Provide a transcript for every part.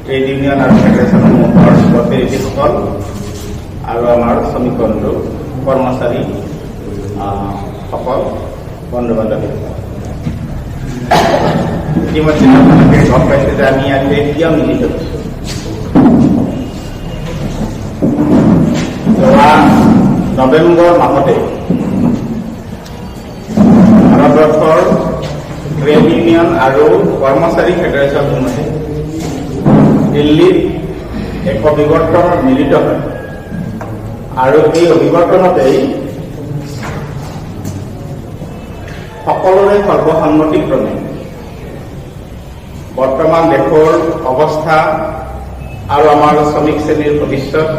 Trade union আৰু ফেডাৰেশ্যনসমূহৰ প্ৰতিনিধিসকল আৰু আমাৰ শ্ৰমিক বন্ধু, কৰ্মচাৰী সকল, বন্ধু বান্ধৱীসকল, ইতিমধ্যে আপোনালোকে গম পাইছে যে আমি ইয়াতে কিয় মিলিত হৈছো। যোৱা নৱেম্বৰ মাহতে ভাৰতবৰ্ষৰ ট্ৰেড ইউনিয়ন আৰু কৰ্মচাৰী ফেডাৰেশ্যনসমূহে দিল্লীত এক অভিৱৰ্তনত মিলিত হয় আৰু এই অভিৱৰ্তনতেই সকলোৰে সৰ্বসন্মতিক্ৰমে বৰ্তমান দেশৰ অৱস্থা আৰু আমাৰ শ্ৰমিক শ্ৰেণীৰ ভৱিষ্যত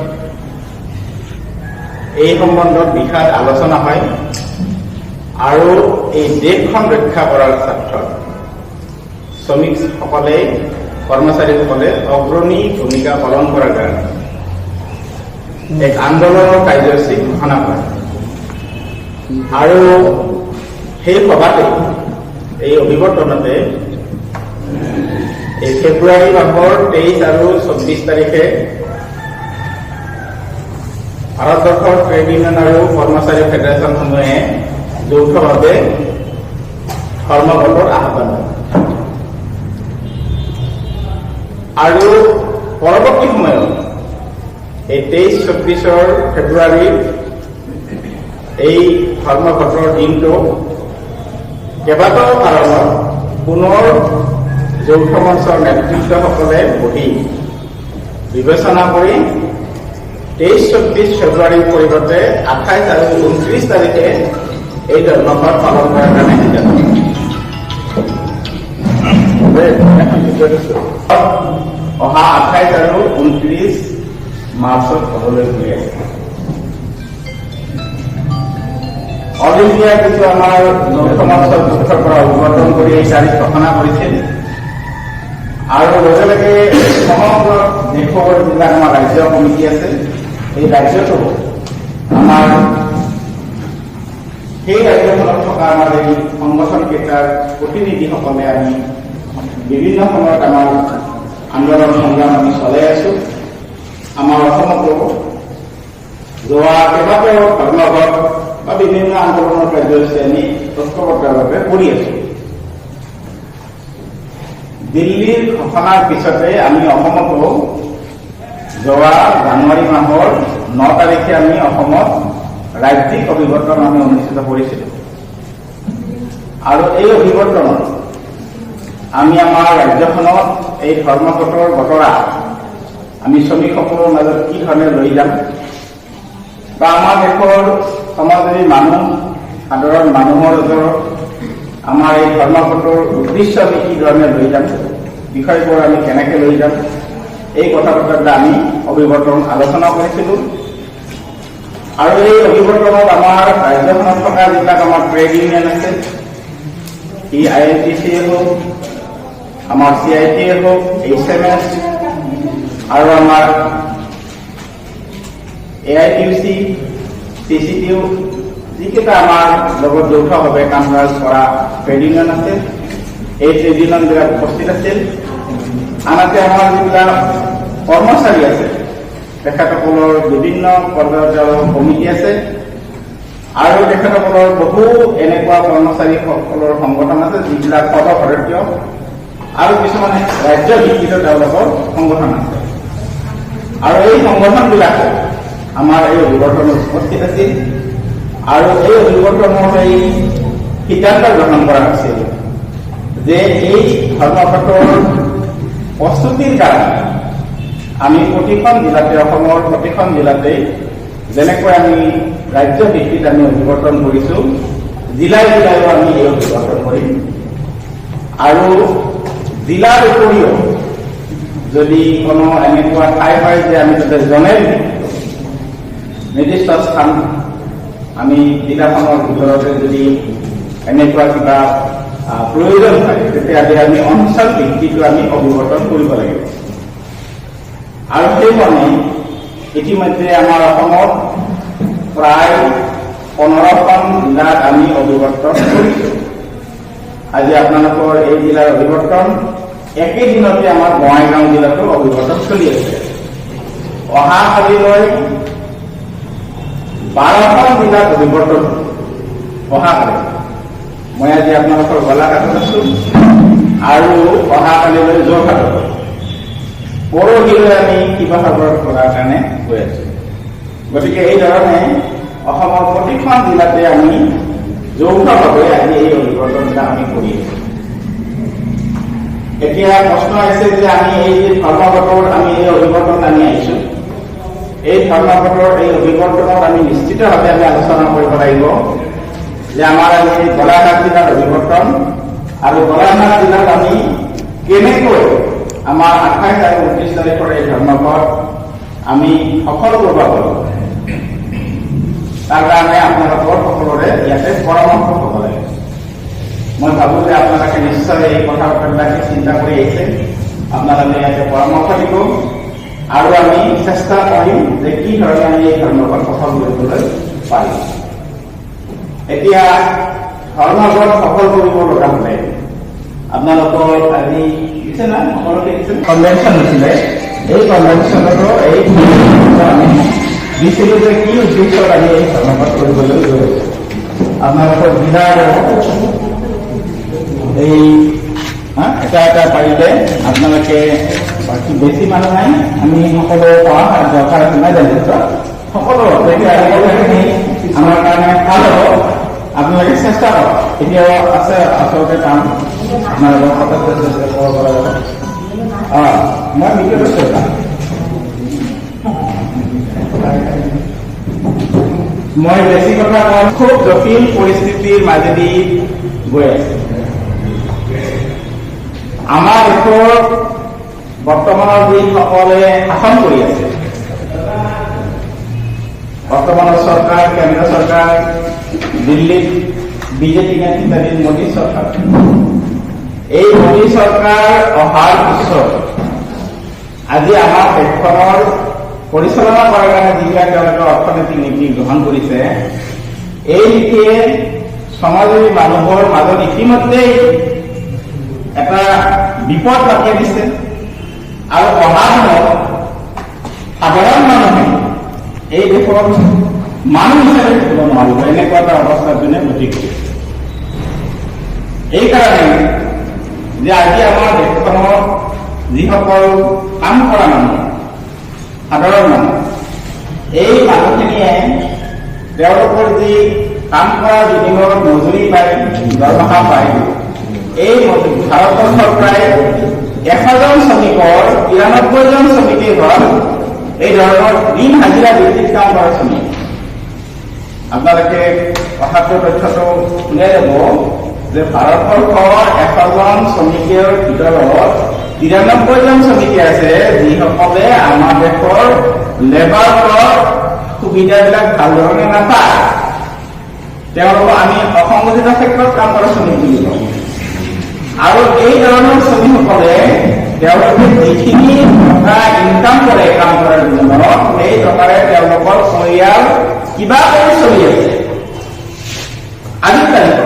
এই সম্বন্ধত বিশদ আলোচনা হয় আৰু এই দেশখন ৰক্ষা কৰাৰ স্বাৰ্থত শ্ৰমিকসকলে, কৰ্মচাৰীসকলে অগ্ৰণী ভূমিকা পালন কৰাৰ কাৰণে এক আন্দোলনৰ কাৰ্যসূচী ঘোষণা কৰে। আৰু সেই সভাতে, এই অভিৱৰ্তনতে এই ফেব্ৰুৱাৰী মাহৰ 23 আৰু 24 তাৰিখে ভাৰতবৰ্ষৰ ট্ৰেড ইউনিয়ন আৰু কৰ্মচাৰী ফেডাৰেশ্যনসমূহে যৌথভাৱে ধৰ্মঘটৰ আহ্বান জনায়। আৰু পৰৱৰ্তী সময়ত এই 23 24ৰ ফেব্ৰুৱাৰীৰ এই ধৰ্মঘটৰ দিনটো কেইবাটাও কাৰণত পুনৰ যৌথ মঞ্চৰ নেতৃত্বসকলে বহি বিবেচনা কৰি 23 24 ফেব্ৰুৱাৰীৰ পৰিৱৰ্তে 28 আৰু 29 তাৰিখে এই ধৰ্মঘট পালন কৰাৰ কাৰণে সিদ্ধান্ত। অহা 28 আৰু 29 মাৰ্চত হ'বলৈ গৈ আছে। অল ইণ্ডিয়া যিটো আমাৰ যৌথ মঞ্চৰ পক্ষৰ পৰা অভিৱৰ্তন কৰি এই তাৰিখ ঘোষণা কৰিছিল আৰু লগে লগে সমগ্ৰ দেশৰ যিবিলাক আমাৰ ৰাজ্য কমিটি আছে, এই ৰাজ্যতো আমাৰ সেই ৰাজ্যখনত থকা আমাৰ এই সংগঠন কেইটাৰ প্ৰতিনিধিসকলে আমি বিভিন্ন সময়ত আমাৰ আন্দোলন সংগ্ৰাম আমি চলাই আছো। আমাৰ অসমতো যোৱা কেইবাটাও ধৰ্মঘট বা বিভিন্ন আন্দোলনৰ কাৰ্যসূচী আমি ঐক্যবদ্ধভাৱে কৰি আছো। দিল্লীৰ ঘোষণাৰ পিছতে আমি অসমতো যোৱা জানুৱাৰী মাহৰ 9 তাৰিখে আমি অসমত ৰাজ্যিক অভিৱৰ্তন আমি অনুষ্ঠিত কৰিছিলো। আৰু এই অভিৱৰ্তনত আমি আমাৰ ৰাজ্যখনত এই ধৰ্মঘটৰ বতৰা আমি শ্ৰমিকসকলৰ মাজত কি ধৰণে লৈ যাম বা আমাৰ দেশৰ সমাজেৰী মানুহ, সাধাৰণ মানুহৰ ওচৰত আমাৰ এই ধৰ্মঘটৰ উদ্দেশ্য আমি কি ধৰণে লৈ যাম, বিষয়বোৰ আমি কেনেকে লৈ যাম, এই কথা বতৰাবিলাক আমি অভিৱৰ্তন আলোচনা কৰিছিলো। আৰু এই অভিৱৰ্তনত আমাৰ ৰাজ্যখনত থকা যিবিলাক আমাৰ ট্ৰেড ইউনিয়ন আছে, ই I N T চিয়ে হওক, আমাৰ চি I টিয়ে হওক, এইচ এম এছ আৰু আমাৰ A I T U C, C C T U, যিকেইটা আমাৰ লগত যৌথভাৱে কাম কাজ কৰা ট্ৰেড ইউনিয়ন আছে, এই ট্ৰেড ইউনিয়নবিলাক উপস্থিত আছিল। আনহাতে আমাৰ যিবিলাক কৰ্মচাৰী আছে, তেখেতসকলৰ বিভিন্ন পৰ্যায়ত তেওঁলোকৰ কমিটি আছে আৰু তেখেতসকলৰ বহু এনেকুৱা কৰ্মচাৰীসকলৰ সংগঠন আছে যিবিলাক সৰ্বভাৰতীয় আৰু কিছুমান ৰাজ্য ভিত্তিতো তেওঁলোকৰ সংগঠন আছে। আৰু এই সংগঠনবিলাকো আমাৰ এই অভিৱৰ্তনত উপস্থিত আছিল। আৰু এই অভিৱৰ্তনত এই সিদ্ধান্ত গ্ৰহণ কৰা হৈছিল যে এই ধৰ্মঘটৰ প্ৰস্তুতিৰ কাৰণে আমি প্ৰতিখন জিলাতে, অসমৰ প্ৰতিখন জিলাতেই যেনেকৈ আমি ৰাজ্য ভিত্তিত আমি অভিৱৰ্তন কৰিছো, জিলাই জিলাইও আমি এই অভিৱৰ্তন কৰিম। আৰু জিলাৰ উপৰিও যদি কোনো এনেকুৱা ঠাই হয় যে আমি তাতে জনেল নিৰ্দিষ্ট স্থান আমি জিলাখনৰ ভিতৰতে যদি এনেকুৱা কিবা প্ৰয়োজন হয়, তেতিয়াহ'লে আমি অঞ্চল ভিত্তিতো আমি অভিৱৰ্তন কৰিব লাগিব। আৰু সেইমৰ্মে ইতিমধ্যে আমাৰ অসমত প্ৰায় 15খন জিলাত আমি অভিৱৰ্তন কৰিছো। আজি আপোনালোকৰ এই জিলাৰ অভিৱৰ্তন একেদিনতে আমাৰ বঙাইগাঁও জিলাতো অভিৱৰ্তন চলি আছে। অহাকালিলৈ 12খন জিলাত অভিৱৰ্তন হ'ব অহাকালি। মই আজি আপোনালোকৰ গোলাঘাটত আছো আৰু অহাকালিলৈ যোৰহাটত, পৰহিলৈ আমি শিৱসাগৰত কৰাৰ কাৰণে গৈ আছো। গতিকে এই ধৰণে অসমৰ প্ৰতিখন জিলাতে আমি যৌথভাৱে আজি এই অভিৱৰ্তনবিলাক আমি কৰি আছো। এতিয়া প্ৰশ্ন আহিছে যে আমি এই যে ধৰ্মঘটৰ আমি এই অভিৱৰ্তন আমি আহিছো, এই ধৰ্মঘটৰ এই অভিৱৰ্তনত আমি নিশ্চিতভাৱে আমি আলোচনা কৰিব লাগিব যে আমাৰ আজি গোলাঘাট জিলাৰ অভিৱৰ্তন আৰু গোলাঘাট জিলাত আমি কেনেকৈ আমাৰ 28 আৰু 29 তাৰিখৰ এই ধৰ্মঘট আমি সফল কৰিব পাৰোঁ, তাৰ কাৰণে আপোনালোকৰ সকলোৰে ইয়াতে পৰামৰ্শ হ'ব লাগে। মই ভাবোঁ যে আপোনালোকে নিশ্চয় এই কথা বতৰাবিলাকে চিন্তা কৰি আহিছে। আপোনালোকে ইয়াতে পৰামৰ্শ দিব আৰু আমি চেষ্টা কৰিম যে কি ধৰণে আমি এই ধৰ্মঘট সফল কৰিবলৈ পাৰিম। এতিয়া ধৰ্মঘট সফল কৰিব লগা হ'লে আপোনালোকৰ আজি দিছে না, সকলোকে দিছে, কনভেনশ্যন হৈছিলে। এই কনভেনশ্যনতো এই আমি দিছিলো যে কি উদ্দেশ্যত আমি এই ধৰ্মঘট কৰিবলৈ গৈ আছো। আপোনালোকৰ জিলাৰ এই এটা এটা পাৰিলে আপোনালোকে, বাকী বেছি মানুহ নাই, আমি সকলো পোৱা দৰকাৰ আছে নাই জানো? সকলো তেতিয়া আমাৰ কাৰণে ভাল হ'ব। আপোনালোকে চেষ্টা কৰক। এতিয়াও আছে আচলতে কাম, আপোনালোকৰ সদস্য ক'ব পৰা যাব। মই মিটিঙত আছো। মই বেছি কথা কম। খুব জটিল পৰিস্থিতিৰ মাজেদি গৈ আছে আমাৰ দেশৰ বৰ্তমানৰ যিসকলে শাসন কৰি আছে, বৰ্তমানৰ চৰকাৰ, কেন্দ্ৰ চৰকাৰ, দিল্লীত বিজেপি নেতৃত্বাধীন মোদী চৰকাৰ। এই মোদী চৰকাৰ অহাৰ পিছত আজি আমাৰ দেশখনৰ পৰিচালনা কৰাৰ কাৰণে যিবিলাক তেওঁলোকে অৰ্থনৈতিক নীতি গ্ৰহণ কৰিছে, এই নীতিয়ে সমাজৰ মানুহৰ মাজত ইতিমধ্যেই এটা বিপদ মাতি দিছে আৰু অহা দিনত সাধাৰণ মানুহে এই দেশৰ মানুহ হিচাপে থাকিব নোৱাৰিব, এনেকুৱা এটা অৱস্থাৰ পিনে গতি কৰিছে। এইকাৰণে যে আজি আমাৰ দেশখনৰ যিসকল কাম কৰা মানুহ, সাধাৰণ মানুহ, এই মানুহখিনিয়ে তেওঁলোকৰ যি কাম কৰাৰ বিনিময়ত মজুৰি পায়, দৰমহা পায়, এই ভাৰতবৰ্ষৰ প্ৰায় 100জন শ্ৰমিকৰ 93জন শ্ৰমিকেই হ'ল এই ধৰণৰ দিন হাজিৰা ভিত্তিত কাম কৰা শ্ৰমিক। আপোনালোকে কথাটো তথ্যটো শুনে যাব যে ভাৰতবৰ্ষৰ 100জন শ্ৰমিকৰ ভিতৰত 93জন শ্ৰমিকে আছে যিসকলে আমাৰ দেশৰ লেবাৰৰ সুবিধাবিলাক ভালধৰণে নাপায়। তেওঁলোকক আমি অসংগঠিত ক্ষেত্ৰত কাম কৰা শ্ৰমিক বুলি কওঁ। আৰু এই ধৰণৰ শ্ৰমিকসকলে তেওঁলোকে যিখিনি টকা ইনকাম কৰে কাম কৰাৰ বিনিময়ত, সেই টকাৰে তেওঁলোকৰ পৰিয়াল কিবা কৰি চলি আছে। আজিৰ তাৰিখত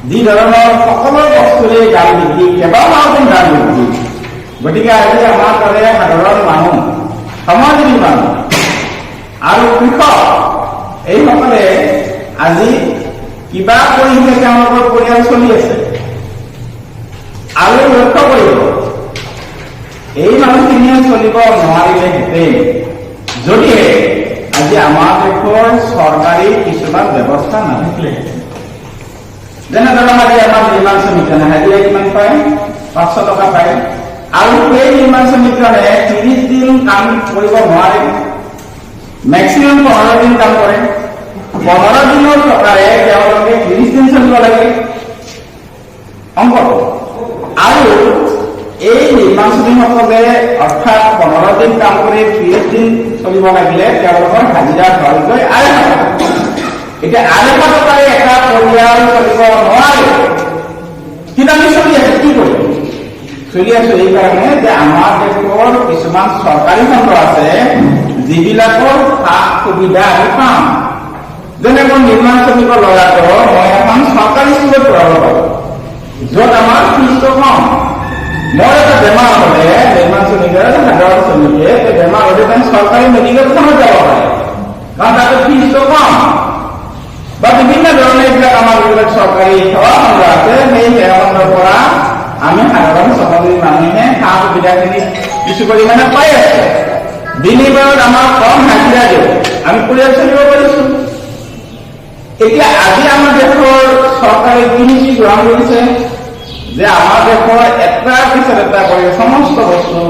যি ধৰণৰ সকলো বস্তুৰে দাম বৃদ্ধি, কেইবামাহতো দাম বৃদ্ধি, গতিকে আজি আমাৰ দৰে সাধাৰণ মানুহ, শ্ৰমজীৱী মানুহ আৰু কৃষক, এইসকলে আজি কিবা কৰিহে তেওঁলোকৰ পৰিয়াল চলি আছে। আৰু লক্ষ্য কৰিব, এই মানুহখিনিয়ে চলিব নোৱাৰিলেহেঁতেন যদিহে আজি আমাৰ দেশৰ চৰকাৰী কিছুমান ব্যৱস্থা নাথাকিলেহেঁতেন। যেনে ধৰক আজি আমাৰ নিৰ্মাণ শ্ৰমিকজনে হাজিৰা কিমান পায়? 500 টকা পায়। আৰু সেই নিৰ্মাণ শ্ৰমিকজনে 30 দিন কাম কৰিব নোৱাৰে, মেক্সিমাম 15 দিন কাম কৰে। 15 দিনৰ টকাৰে তেওঁলোকে 30 দিন চলিব লাগে, অংকটো। আৰু এই নিৰ্মাণ শ্ৰমিকসকলে অৰ্থাৎ 15 দিন কাম কৰি 30 দিন চলিব লাগিলে তেওঁলোকৰ হাজিৰা হ'লগৈ 250 টকা। এতিয়া 250 টকাৰে এটা পৰিয়াল চলিব নোৱাৰে, কিন্তু আমি চলি আছো। কি কৰিম? চলি আছো এইকাৰণে যে আমাৰ দেশৰ কিছুমান চৰকাৰী খণ্ড আছে যিবিলাকৰ সা সুবিধা আমি পাওঁ। যেনে মোৰ নিৰ্মাণ শ্ৰমিকৰ ল'ৰাটো মই এখন চৰকাৰী স্কুলত পঢ়াব পাৰোঁ, য'ত আমাৰ ফিজটো কম। মোৰ এটা বেমাৰ হ'লে, নিৰ্মাণ শ্ৰমিকৰ, সাধাৰণ শ্ৰমিকে বেমাৰ হ'লে তেওঁ চৰকাৰী মেডিকেলখনত যাব পাৰে, কাৰণ তাতে ফিজটো কম। বা বিভিন্ন ধৰণে এইবিলাক আমাৰ যিবিলাক চৰকাৰী সেৱা খণ্ড আছে, সেই সেৱা খণ্ডৰ পৰা আমি সাধাৰণ শ্ৰমজীৱী মানুহে সা সুবিধাখিনি কিছু পৰিমাণে পাই আছো। বিনিময়ত আমাৰ কম হাজিৰা দিওঁ, আমি পৰিয়াল চলিব পাৰিছো। এতিয়া আজি আমাৰ দেশৰ চৰকাৰে কি নীতি গ্ৰহণ কৰিছে যে আমাৰ দেশৰ এটাৰ পিছত এটা কৰি সমস্ত বস্তু,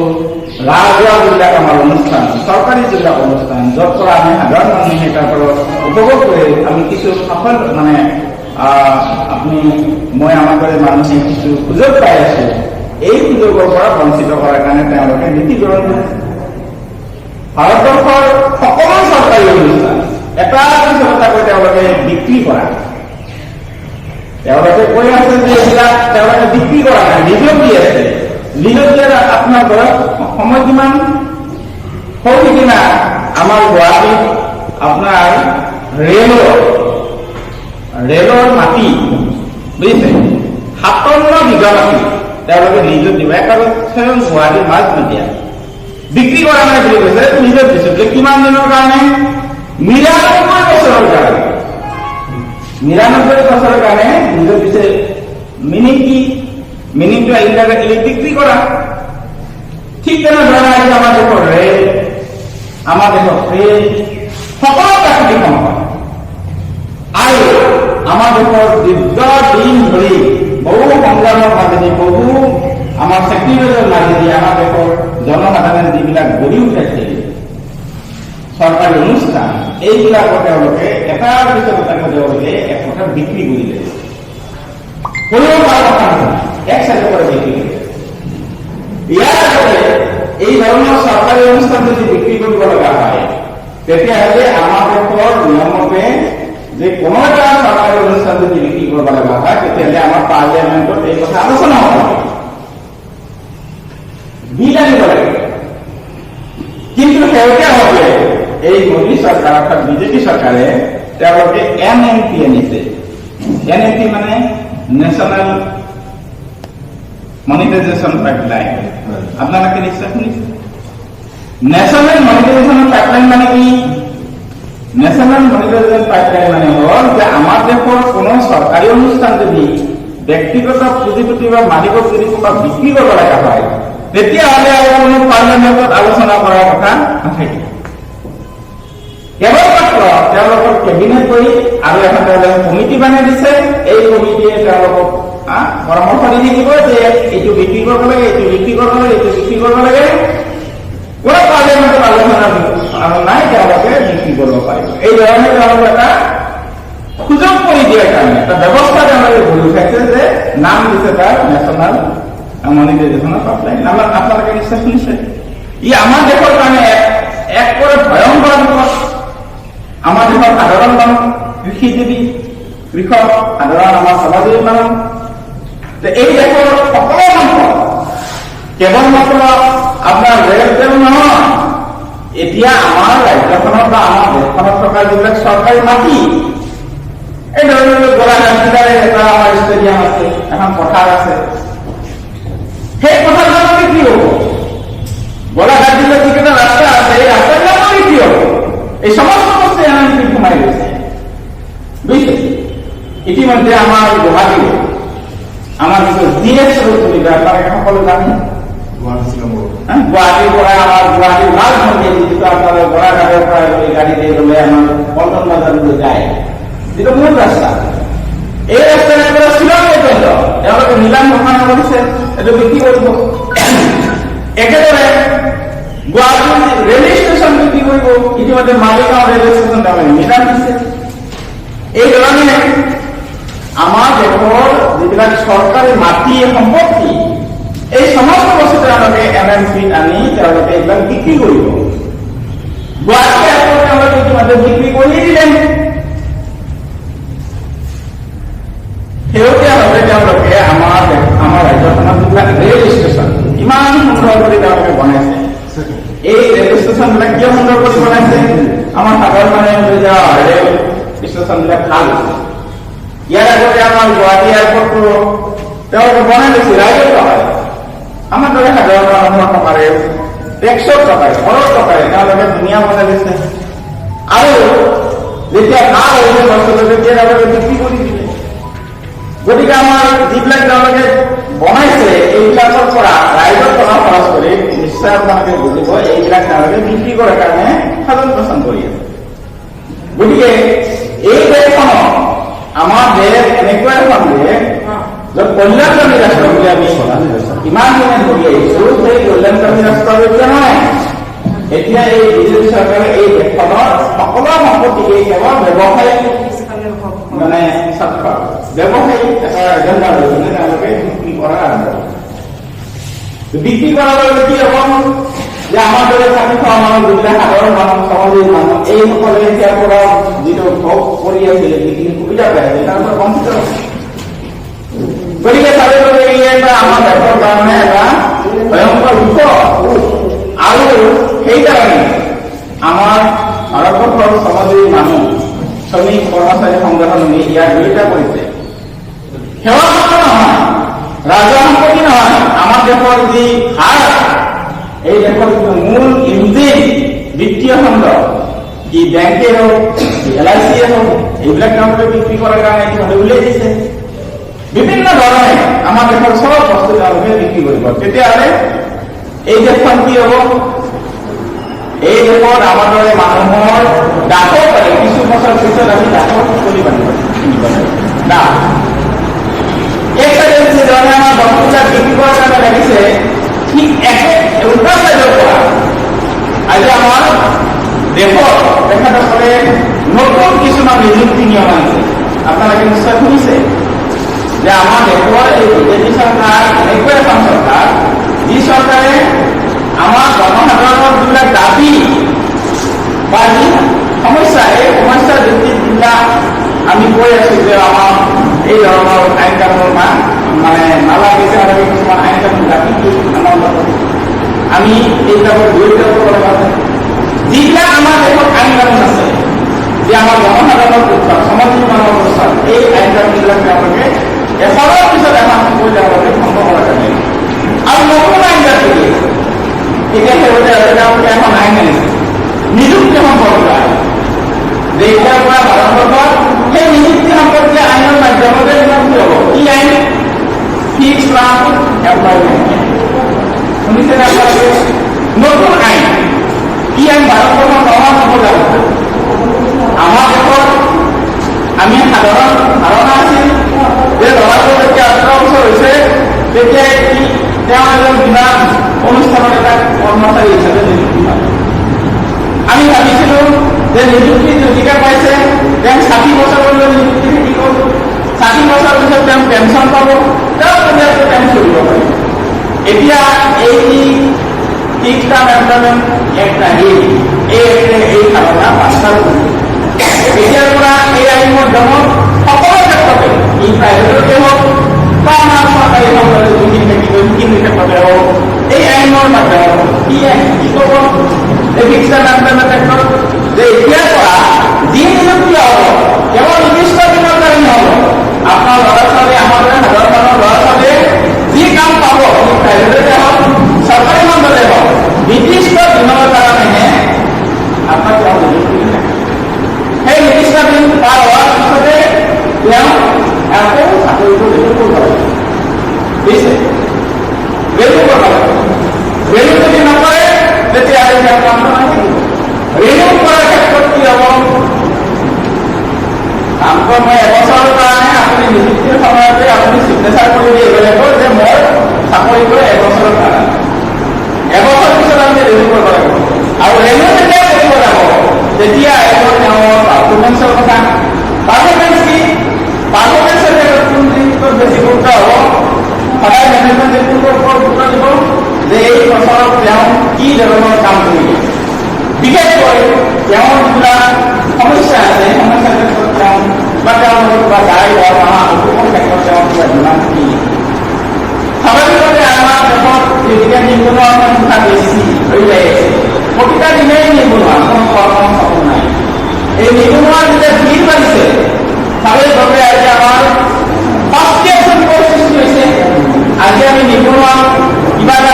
ৰাজহুৱা যিবিলাক আমাৰ অনুষ্ঠান, চৰকাৰী যিবিলাক অনুষ্ঠান, য'ত পৰা আমি সাধাৰণ মানুহে তাৰ পৰা উপভোগ কৰি আমি কিছু সফল, মানে আপুনি মই আমাৰ দৰে মানুহে কিছু সুযোগ পাই আছো, এই সুযোগৰ পৰা বঞ্চিত কৰাৰ কাৰণে তেওঁলোকে নীতি গ্ৰহণ কৰিছে। ভাৰতবৰ্ষৰ সকলো চৰকাৰী অনুষ্ঠান এটাৰ পিছত এটাকৈ তেওঁলোকে বিক্ৰী কৰা। তেওঁলোকে কৈ আছে যে এইবিলাক তেওঁলোকে বিক্ৰী কৰা নাই, লিজত দি আছে। লিজত দিয়াৰ আপোনাৰ বয়স সময় কিমান? সৌ সিদিনা আমাৰ গুৱাহাটীত আপোনাৰ ৰেলৰ মাটি, বুজিছে, 57 বিঘা মাটি তেওঁলোকে লিজত দিব। একেবাৰে স্বয়ং গুৱাহাটীৰ মাজ মজিয়া। বিক্ৰী কৰা নাই বুলি কৈছে, লিজত দিছে বোলে। কিমান দিনৰ কাৰণে? 99 বছৰৰ কাৰণে। 99 বছৰৰ কাৰণে লিজত দিছে। মিনিং কি? মিনিংটো ইনডাইৰেক্টলি বিক্ৰী কৰা। ঠিক তেনেধৰণে আজি আমাৰ দেশৰ ৰেল, আমাৰ দেশৰ ট্ৰেইন, সকলো প্ৰাকৃতিক সম্পদ আৰু আমাৰ দেশৰ দীৰ্ঘদিন ধৰি বহু সংগ্ৰামৰ মাজেদি, বহু আমাৰ চেক্ৰিফাইচৰ মাজেদি আমাৰ দেশৰ জনসাধাৰণে যিবিলাক গঢ়ি উঠাইছিল চৰকাৰী অনুষ্ঠান, এইবিলাকো তেওঁলোকে এটাৰ পিছত এটাকৈ তেওঁলোকে এক কথা বিক্ৰী কৰিলে। কোনো কাৰো কথা নহয়, এক চাইডৰ পৰা বিক্ৰী কৰিলে। ইয়াৰ আগতে এই ধৰণৰ চৰকাৰী অনুষ্ঠান যদি বিক্ৰী কৰিব লগা হয়, তেতিয়াহ'লে আমাৰ দেশৰ নিয়ম মতে যে কোনো এটা চৰকাৰী অনুষ্ঠান যদি বিক্ৰী কৰিব লগা হয়, তেতিয়াহ'লে আমাৰ পাৰ্লিয়ামেণ্টত এই কথা আলোচনা হ'ব লাগে, বিল আনিব লাগে। কিন্তু শেহতীয়াভাৱে এই মোদী চৰকাৰ অৰ্থাৎ বিজেপি চৰকাৰে তেওঁলোকে এন এম পি আনিছে। এন এম পি মানে নেশ্যনেল মনিটাইজেশ্যন পাইপলাইন। আপোনালোকে নিশ্চয় শুনিছে। নেশ্যনেল মনিটাইজেশ্যন পাইপলাইন মানে কি? নেশ্যনেল মনিটাইজেশ্যন পাইপলাইন মানে হ'ল যে আমাৰ দেশৰ কোনো চৰকাৰী অনুষ্ঠান যদি ব্যক্তিগত পুঁজিপতি বা মালিকক যদি কোনোবা বিক্ৰী কৰিব লগা হয়, তেতিয়াহ'লে আৰু কোনো পাৰ্লিয়ামেণ্টত আলোচনা কৰাৰ কথা নাথাকে। কেৱল মাত্ৰ তেওঁলোকৰ কেবিনেট কৰি আৰু এখন তেওঁলোকে কমিটি বনাই দিছে। এই কমিটিয়ে তেওঁলোকক পৰামৰ্শ দি থাকিব যে এইটো বিক্ৰী কৰিব লাগে, এইটো বিক্ৰী কৰিব লাগে, এইটো বিক্ৰী কৰিব লাগে। কোনো পাৰ্লিয়ামেণ্টত আলোচনা নাই, তেওঁলোকে বিক্ৰী কৰিব পাৰিব। এই ধৰণে তেওঁলোকে এটা সুযোগ কৰি দিয়াৰ কাৰণে এটা ব্যৱস্থা তেওঁলোকে গঢ়ি উঠাইছে যে নাম দিছে তাৰ নেশ্যনেল মনিটাইজেশ্যনৰ পাইপলাইন। আপোনালোকে নিশ্চয় শুনিছে। ই আমাৰ দেশৰ কাৰণে এক কৰে ভয়ংকৰ বিপদ। আমাৰ দেশৰ সাধাৰণ মানুহ, কৃষিজীৱী কৃষক, সাধাৰণ আমাৰ সমাজী মানুহ, যে এই দেশৰ সকলো সম্পদ, কেৱল মাত্ৰ আপোনাৰ ৰেল তেল নহয়, এতিয়া আমাৰ ৰাজ্যখনত বা আমাৰ দেশখনত থকা যিবিলাক চৰকাৰী মাটি, এই ধৰি লওক গোলাঘাট জিলাৰে এটা আমাৰ ষ্টেডিয়াম আছে, এখন পথাৰ আছে, সেই পথাৰখনত বিক্ৰী হ'ব। গোলাঘাট জিলাত যিকেইটা ৰাস্তা আছে, এই ৰাস্তাবিলাকো বিক্ৰী হ'ব। এই সমস্ত বস্তু এন এম সোমাই গৈছে, বুজিছে? ইতিমধ্যে আমাৰ গুৱাহাটীত আমাৰ যিটো জি এছ ৰোড বুলি কয়, আপোনালোকে সকলো জানে। গুৱাহাটীৰ পৰা আমাৰ গুৱাহাটীৰ মাজমজিয়াত যিটো আপোনাৰ গোলাঘাটৰ পৰা গাড়ী দিয়ে গ'লে আমাৰ পল্টন বজাৰলৈ যায়, যিটো মূল ৰাস্তা, এই ৰাস্তাৰ পৰা শ্বিলং পৰ্যন্ত তেওঁলোকে নিলাম ঘোষণা কৰিছে, এইটো বিক্ৰী কৰিব। একেদৰে গুৱাহাটীৰ ৰেলৱে ষ্টেচন বিক্ৰী কৰিব। ইতিমধ্যে মালিগাঁও ৰেলৱে ষ্টেচন তেওঁলোকে নিলাম দিছে। এই ধৰণে আমাৰ দেশৰ যিবিলাক চৰকাৰী মাটি সম্পত্তি, এই সমস্ত বস্তু তেওঁলোকে এন এম পিত আনি তেওঁলোকে এইবিলাক বিক্ৰী কৰিব। গুৱাহাটী এয়াৰপৰ্ট তেওঁলোকে ইতিমধ্যে বিক্ৰী কৰিয়ে দিলে। শেহতীয়াভাৱে তেওঁলোকে আমাৰ ৰাজ্যখনত যিবিলাক ৰেল ষ্টেচন ইমান সুন্দৰ কৰি তেওঁলোকে বনাইছে, এই ৰেল ষ্টেচন বিলাক কিয় সুন্দৰ কৰি বনাইছে? আমাৰ সাধাৰণ মানুহে ৰেল ষ্টেচন বিলাক ভাল হৈছে। ইয়াৰ আগতে আমাৰ গুৱাহাটী এয়াৰপৰ্টটো তেওঁলোকে বনাই লৈছিল ৰাইজৰ টকাৰে। আমাৰ দৰে সাধাৰণ মানুহৰ টকাৰে, টেক্সৰ টকাৰে, ঘৰৰ টকাৰে তেওঁলোকে ধুনীয়া বনাই দিছে। আৰু যেতিয়া ভাল হৈছে বস্তুটো, তেতিয়া তেওঁলোকে বিক্ৰী কৰি দিলে। গতিকে আমাৰ যিবিলাক তেওঁলোকে বনাইছে, এইবিলাকৰ পৰা ৰাইজৰ টকা খৰচ কৰি, নিশ্চয় আপোনালোকে বুজিব, এইবিলাক তেওঁলোকে বিক্ৰী কৰাৰ কাৰণে সাধন পোষণ কৰি আছে। গতিকে এই দেশখনত, আমাৰ দেশ এনেকুৱা এখন দেশ য'ত কল্যাণকামী ৰাষ্ট্ৰ বুলি আমি ইমান দিনে ধৰি আহিছো, সেই কল্যাণকামী ৰাষ্ট্ৰ এতিয়া নাই। এতিয়া এই বিজেপি চৰকাৰে এই দেশখনৰ সকলো সম্পত্তিকে কেৱল ব্যৱসায়িক, মানে স্বাৰ্থ, ব্যৱসায়িক এটা এজেণ্ডা লৈ কিনে তেওঁলোকে বিক্ৰী কৰাৰ আৰম্ভ কৰিছে। বিক্ৰী কৰাৰ লগে কি হ'ব যে আমাৰ দৰে চাকি খোৱা মানুহ, যিবিলাক সাধাৰণ মানুহ, শ্ৰমজীৱী মানুহ, এইসকলে ইয়াৰ পৰা যিটো ভোগ কৰি আছিলে, যিখিনি সুবিধা পাই আছিল, তাৰ পৰা বঞ্চিত হ'ব। গতিকে চাবলৈ ই এটা আমাৰ দেশৰ কাৰণে এটা ভয়ংকৰ বিপদ। আৰু সেইকাৰণে আমাৰ ভাৰতবৰ্ষৰ শ্ৰমজীৱী মানুহ, শ্ৰমিক কৰ্মচাৰী সংগঠনে ইয়াৰ বিৰোধিতা কৰিছে। সেৱা খণ্ড নহয়, ৰাজহুৱা সম্পত্তি নহয়, আমাৰ দেশৰ যি হাৰ, এই দেশৰ যিটো মূল ইঞ্জিন বিত্তীয় খণ্ড, কি বেংকে হওক, এল I চিয়ে হওক, এইবিলাক তেওঁলোকে বিক্ৰী কৰাৰ কাৰণে ইতিমধ্যে উলিয়াই দিছে। বিভিন্ন ধৰণে আমাৰ দেশৰ চব বস্তু তেওঁলোকে বিক্ৰী কৰিব। তেতিয়াহ'লে এই দেশখন কি হ'ব? এই দেশত আমাৰ দৰে মানুহৰ দাসৰ পাৰে, কিছু বছৰ পিছত আমি দাসৰ চলি বান্ধিব কিনিব লাগিব দাস। এক চাইডে যি ধৰণে আমাৰ বস্তুবিলাক বিক্ৰী কৰাৰ কাৰণে লাগিছে, ঠিক একে উল্টা চাইডৰ পৰা আজি আমাৰ দেশত তেখেতসকলে নতুন কিছুমান নিযুক্তি নিয়ম আনিছে। আপোনালোকে নিশ্চয় শুনিছে যে আমাৰ দেশৰ এই বিজেপি চৰকাৰ এনেকুৱা এখন চৰকাৰ, যি চৰকাৰে আমাৰ জনসাধাৰণৰ যিবিলাক দাবী বা যি সমস্যা, এই সমস্যাৰ ভিত্তিত যিবিলাক আমি কৈ আছো যে আমাৰ এই ধৰণৰ আইন কানুনৰ মানে নালাগে, তেওঁলোকে কিছুমান আইন কানুন জাপি দি আমাৰ লগত আমি এইবিলাকৰ বিৰোধিতা কৰিব লগা হয়। যিবিলাক আমাৰ দেশত আইন কানুন আছে যে আমাৰ জনসাধাৰণৰ পক্ষত, শ্ৰমজীৱী মানুহৰ পক্ষত, এই আইন কানুনবিলাক তেওঁলোকে এখনৰ পিছত এখনকৈ তেওঁলোকে ভংগ কৰাৰ কাৰণে আৰু নতুন আইন জাপি দিয়ে। এতিয়া শেহতীয়াভাৱে তেওঁলোকে এখন আইন আনিছে, নিযুক্তি সম্পৰ্কীয় আইন, যে এতিয়াৰ পৰা ভাৰতবৰ্ষত সেই নিযুক্তি সম্পৰ্কীয় আইনৰ মাধ্যমতে নিযুক্তি হ'ব। কি আইন? Fix term employment. শুনিছেনে আপোনালোকে? নতুন আইন। কি আইন? ভাৰতবৰ্ষৰ নহা নবজাব। আমাৰ দেশত আমি সাধাৰণ ধাৰণা আছিল যে ল'ৰাটো যেতিয়া 18 বছৰ হৈছে, তেতিয়া কি তেওঁ এজন বীমা অনুষ্ঠানৰ এটা কৰ্মচাৰী হিচাপে নিযুক্তি পায়। আমি ভাবিছিলো যে নিযুক্তি যদিকে পাইছে, তেওঁ 60 বছৰ পৰ্যন্ত নিযুক্তি থাকিব, 60 বছৰ পিছত তেওঁ পেঞ্চন পাব, তেওঁ পৰিয়ালটো তেওঁ চলিব পাৰিব। এতিয়া এই যি ফিক্স টাৰ্ম এমপ্লয়মেণ্ট এক্ট আহিল, এই এক্টে এই ধাৰণা বাস্তাৰ কৰিছে। এতিয়াৰ পৰা এই আইন মাধ্যমত সকলো ক্ষেত্ৰতে, ই প্ৰাইভেটতে হওক বা আমাৰ চৰকাৰী খণ্ডতে যিখিনি থাকিব সেইখিনি ক্ষেত্ৰতে হওক, এই আইনৰ মাধ্যমত কি আইন, কি ক'ব এই ফিক্স টাৰ্ম এমপ্লয়মেণ্ট এক্টত যে এতিয়াৰ পৰা যি নিযুক্তি হ'ব, কেৱল নিৰ্দিষ্ট দিনৰ কাৰণে নহ'ব। আপোনাৰ ল'ৰা ছোৱালী, আমাৰ দৰে সাধাৰণ মানুহৰ ল'ৰা ছোৱালীয়ে যি কাম পাব, সি প্ৰাইভেটতে হওক, চৰকাৰী খণ্ডতে হওক, নিৰ্দিষ্ট দিনৰ কাৰণেহে আপোনাক তেওঁ নিযুক্তি থাকে। সেই নিৰ্দিষ্ট দিন পাৰ হোৱাৰ পিছতে তেওঁ আকৌ চাকৰিটো ৰিনিউ কৰিব লাগিব, বুজিছে? ৰিনিউ কৰিব লাগিব। ৰিনিউ যদি নকৰে, তেতিয়াহ'লে তেওঁ কামটো নাথাকিব। ৰিনিউ কৰাৰ ক্ষেত্ৰত কি হ'ব? কামটো মই এবছৰৰ কাৰণে, আপুনি নিযুক্তিৰ সময়তে আপুনি চিগনেচাৰ কৰি দিব লাগিব যে মোৰ চাকৰিটো এবছৰৰ কাৰণে, এবছৰ পিছত আমি ৰিনিউ কৰিব লাগিব। আৰু ৰিনিউ যেতিয়া কৰিব যাব, তেতিয়া আহিব তেওঁৰ পাৰফৰ্মেঞ্চৰ কথা। পাৰফৰ্মেঞ্চ কি? পাৰফৰ্মেঞ্চৰ ক্ষেত্ৰত কোন দিশটোত বেছি গুৰুত্ব হ'ব? সদায় মেনেজমেণ্টে কোনটোৰ ওপৰত গুৰুত্ব দিব যে এই বছৰত তেওঁ কি ধৰণৰ কাম কৰিলে, বিশেষকৈ তেওঁৰ যিবিলাক সমস্যা আছে, সেই সমস্যাৰ ক্ষেত্ৰত তেওঁ বা তেওঁলোকৰ কিবা গাই দৰমহা অসুখৰ ক্ষেত্ৰত তেওঁৰ কিবা ডিমাণ্ড কি। স্বাভাৱিকতে আমাৰ দেশত যেতিয়া নিবনুৱাৰ সংখ্যা বেছি হৈ যাই আছে, প্ৰতিটা দিনেই নিবনুৱা, কোনো কৰ্মসংস্থাপন নাই, এই নিবনুৱাৰ যেতিয়া ভিৰ বাঢ়িছে, স্বাভাৱিকভাৱে আজি আমাৰ সৃষ্টি হৈছে। আজি আমি নিবনুৱা কিবা এটা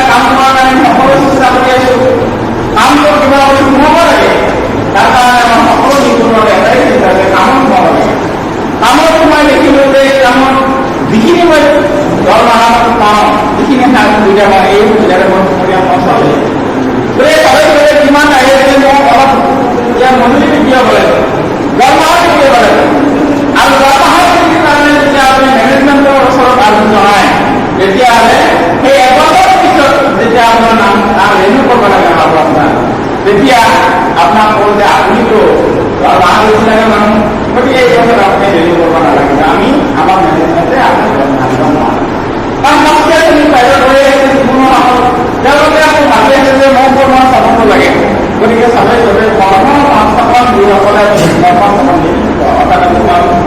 সুবিধাৰে মোৰ পৰিয়াল নচলে। গতিকে চবে কিমান আহি আছে, মোক অলপ ইয়াৰ মজুৰি দিব লাগিব, দৰমহা দিব লাগিব। আৰু দৰমহা বৃদ্ধিৰ কাৰণে যেতিয়া আপুনি মেনেজমেণ্টৰ ওচৰত আৰ্জি জনায়, তেতিয়াহ'লে সেই এবছৰৰ পিছত যেতিয়া আপোনাৰ নাম ৰেনিউ কৰিব লাগে হ'ব আপোনাৰ, তেতিয়া আপোনাক ক'ব যে আপুনিতো দৰমহা বেছি লাগে মানুহ, গতিকে এই বছৰ আপুনি ৰেনিউ কৰিব নালাগে, আমি আমাৰ মেনেজমেণ্টে আপোনাক দৰমহা দিব নোৱাৰে। কাৰণ সস্তীয়া শ্ৰমিক বাহিৰত হৈ আছে নিবনুৱাসকল, তেওঁলোকে আকৌ ভাবি আছে যে মোক বৰ্তমান চাব লাগে। গতিকে চালে চবে কৰ্ম সংস্থাপন, যিসকলে কৰ্মসংস্থাপন দি অৰ্থাৎ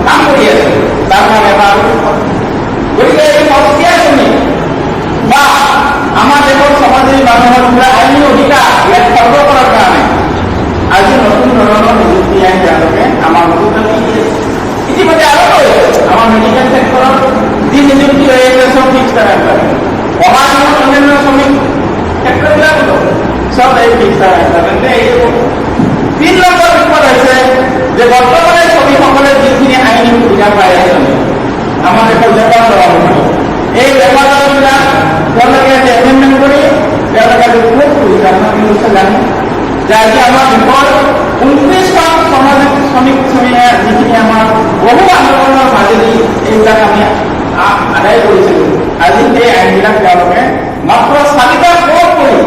কাম কৰি আছে, তাৰ কাৰণে এটা। গতিকে এই সস্তীয়া শ্ৰমিক বা আমাৰ দেশৰ সমাজী মানুহৰ যিবিলাক আইনী অধিকাৰ, ইয়াক খৰ্ব কৰাৰ কাৰণে আজি নতুন ধৰণৰ নিযুক্তি আইন তেওঁলোকে আমাৰ মাজত দি আছে। ইতিমধ্যে আৰম্ভ হৈছে। আমাৰ মেডিকেল চেক্টৰত যি নিযুক্তি হৈ আছে, চব ফিক্স টাইম। সমাজৰ অন্যান্য শ্ৰমিক ক্ষেত্ৰবিলাকতো চব এই ফিক্স টাইম। এইটো 3 নম্বৰ বিপদ হৈছে যে বৰ্তমানে শ্ৰমিকসকলে যিখিনি আইনী সুবিধা পাই আছে আমাৰ দেশৰ লেবাৰ ল, এই লেবাৰ লবিলাক তেওঁলোকে আজি এমেণ্ডমেণ্ট কৰি তেওঁলোকে আজি কোড কৰিছে। আপোনালোকে নিশ্চয় জানে যে আজি আমাৰ দেশৰ 29খন সমাজিক শ্ৰমিক শ্ৰমিকে যিখিনি আমাৰ বহু আন্দোলনৰ মাজেদি এইবিলাক আমি আদায় কৰিছিলোঁ, আজি সেই আইনবিলাক তেওঁলোকে মাত্ৰ চাৰিটা কোড কৰি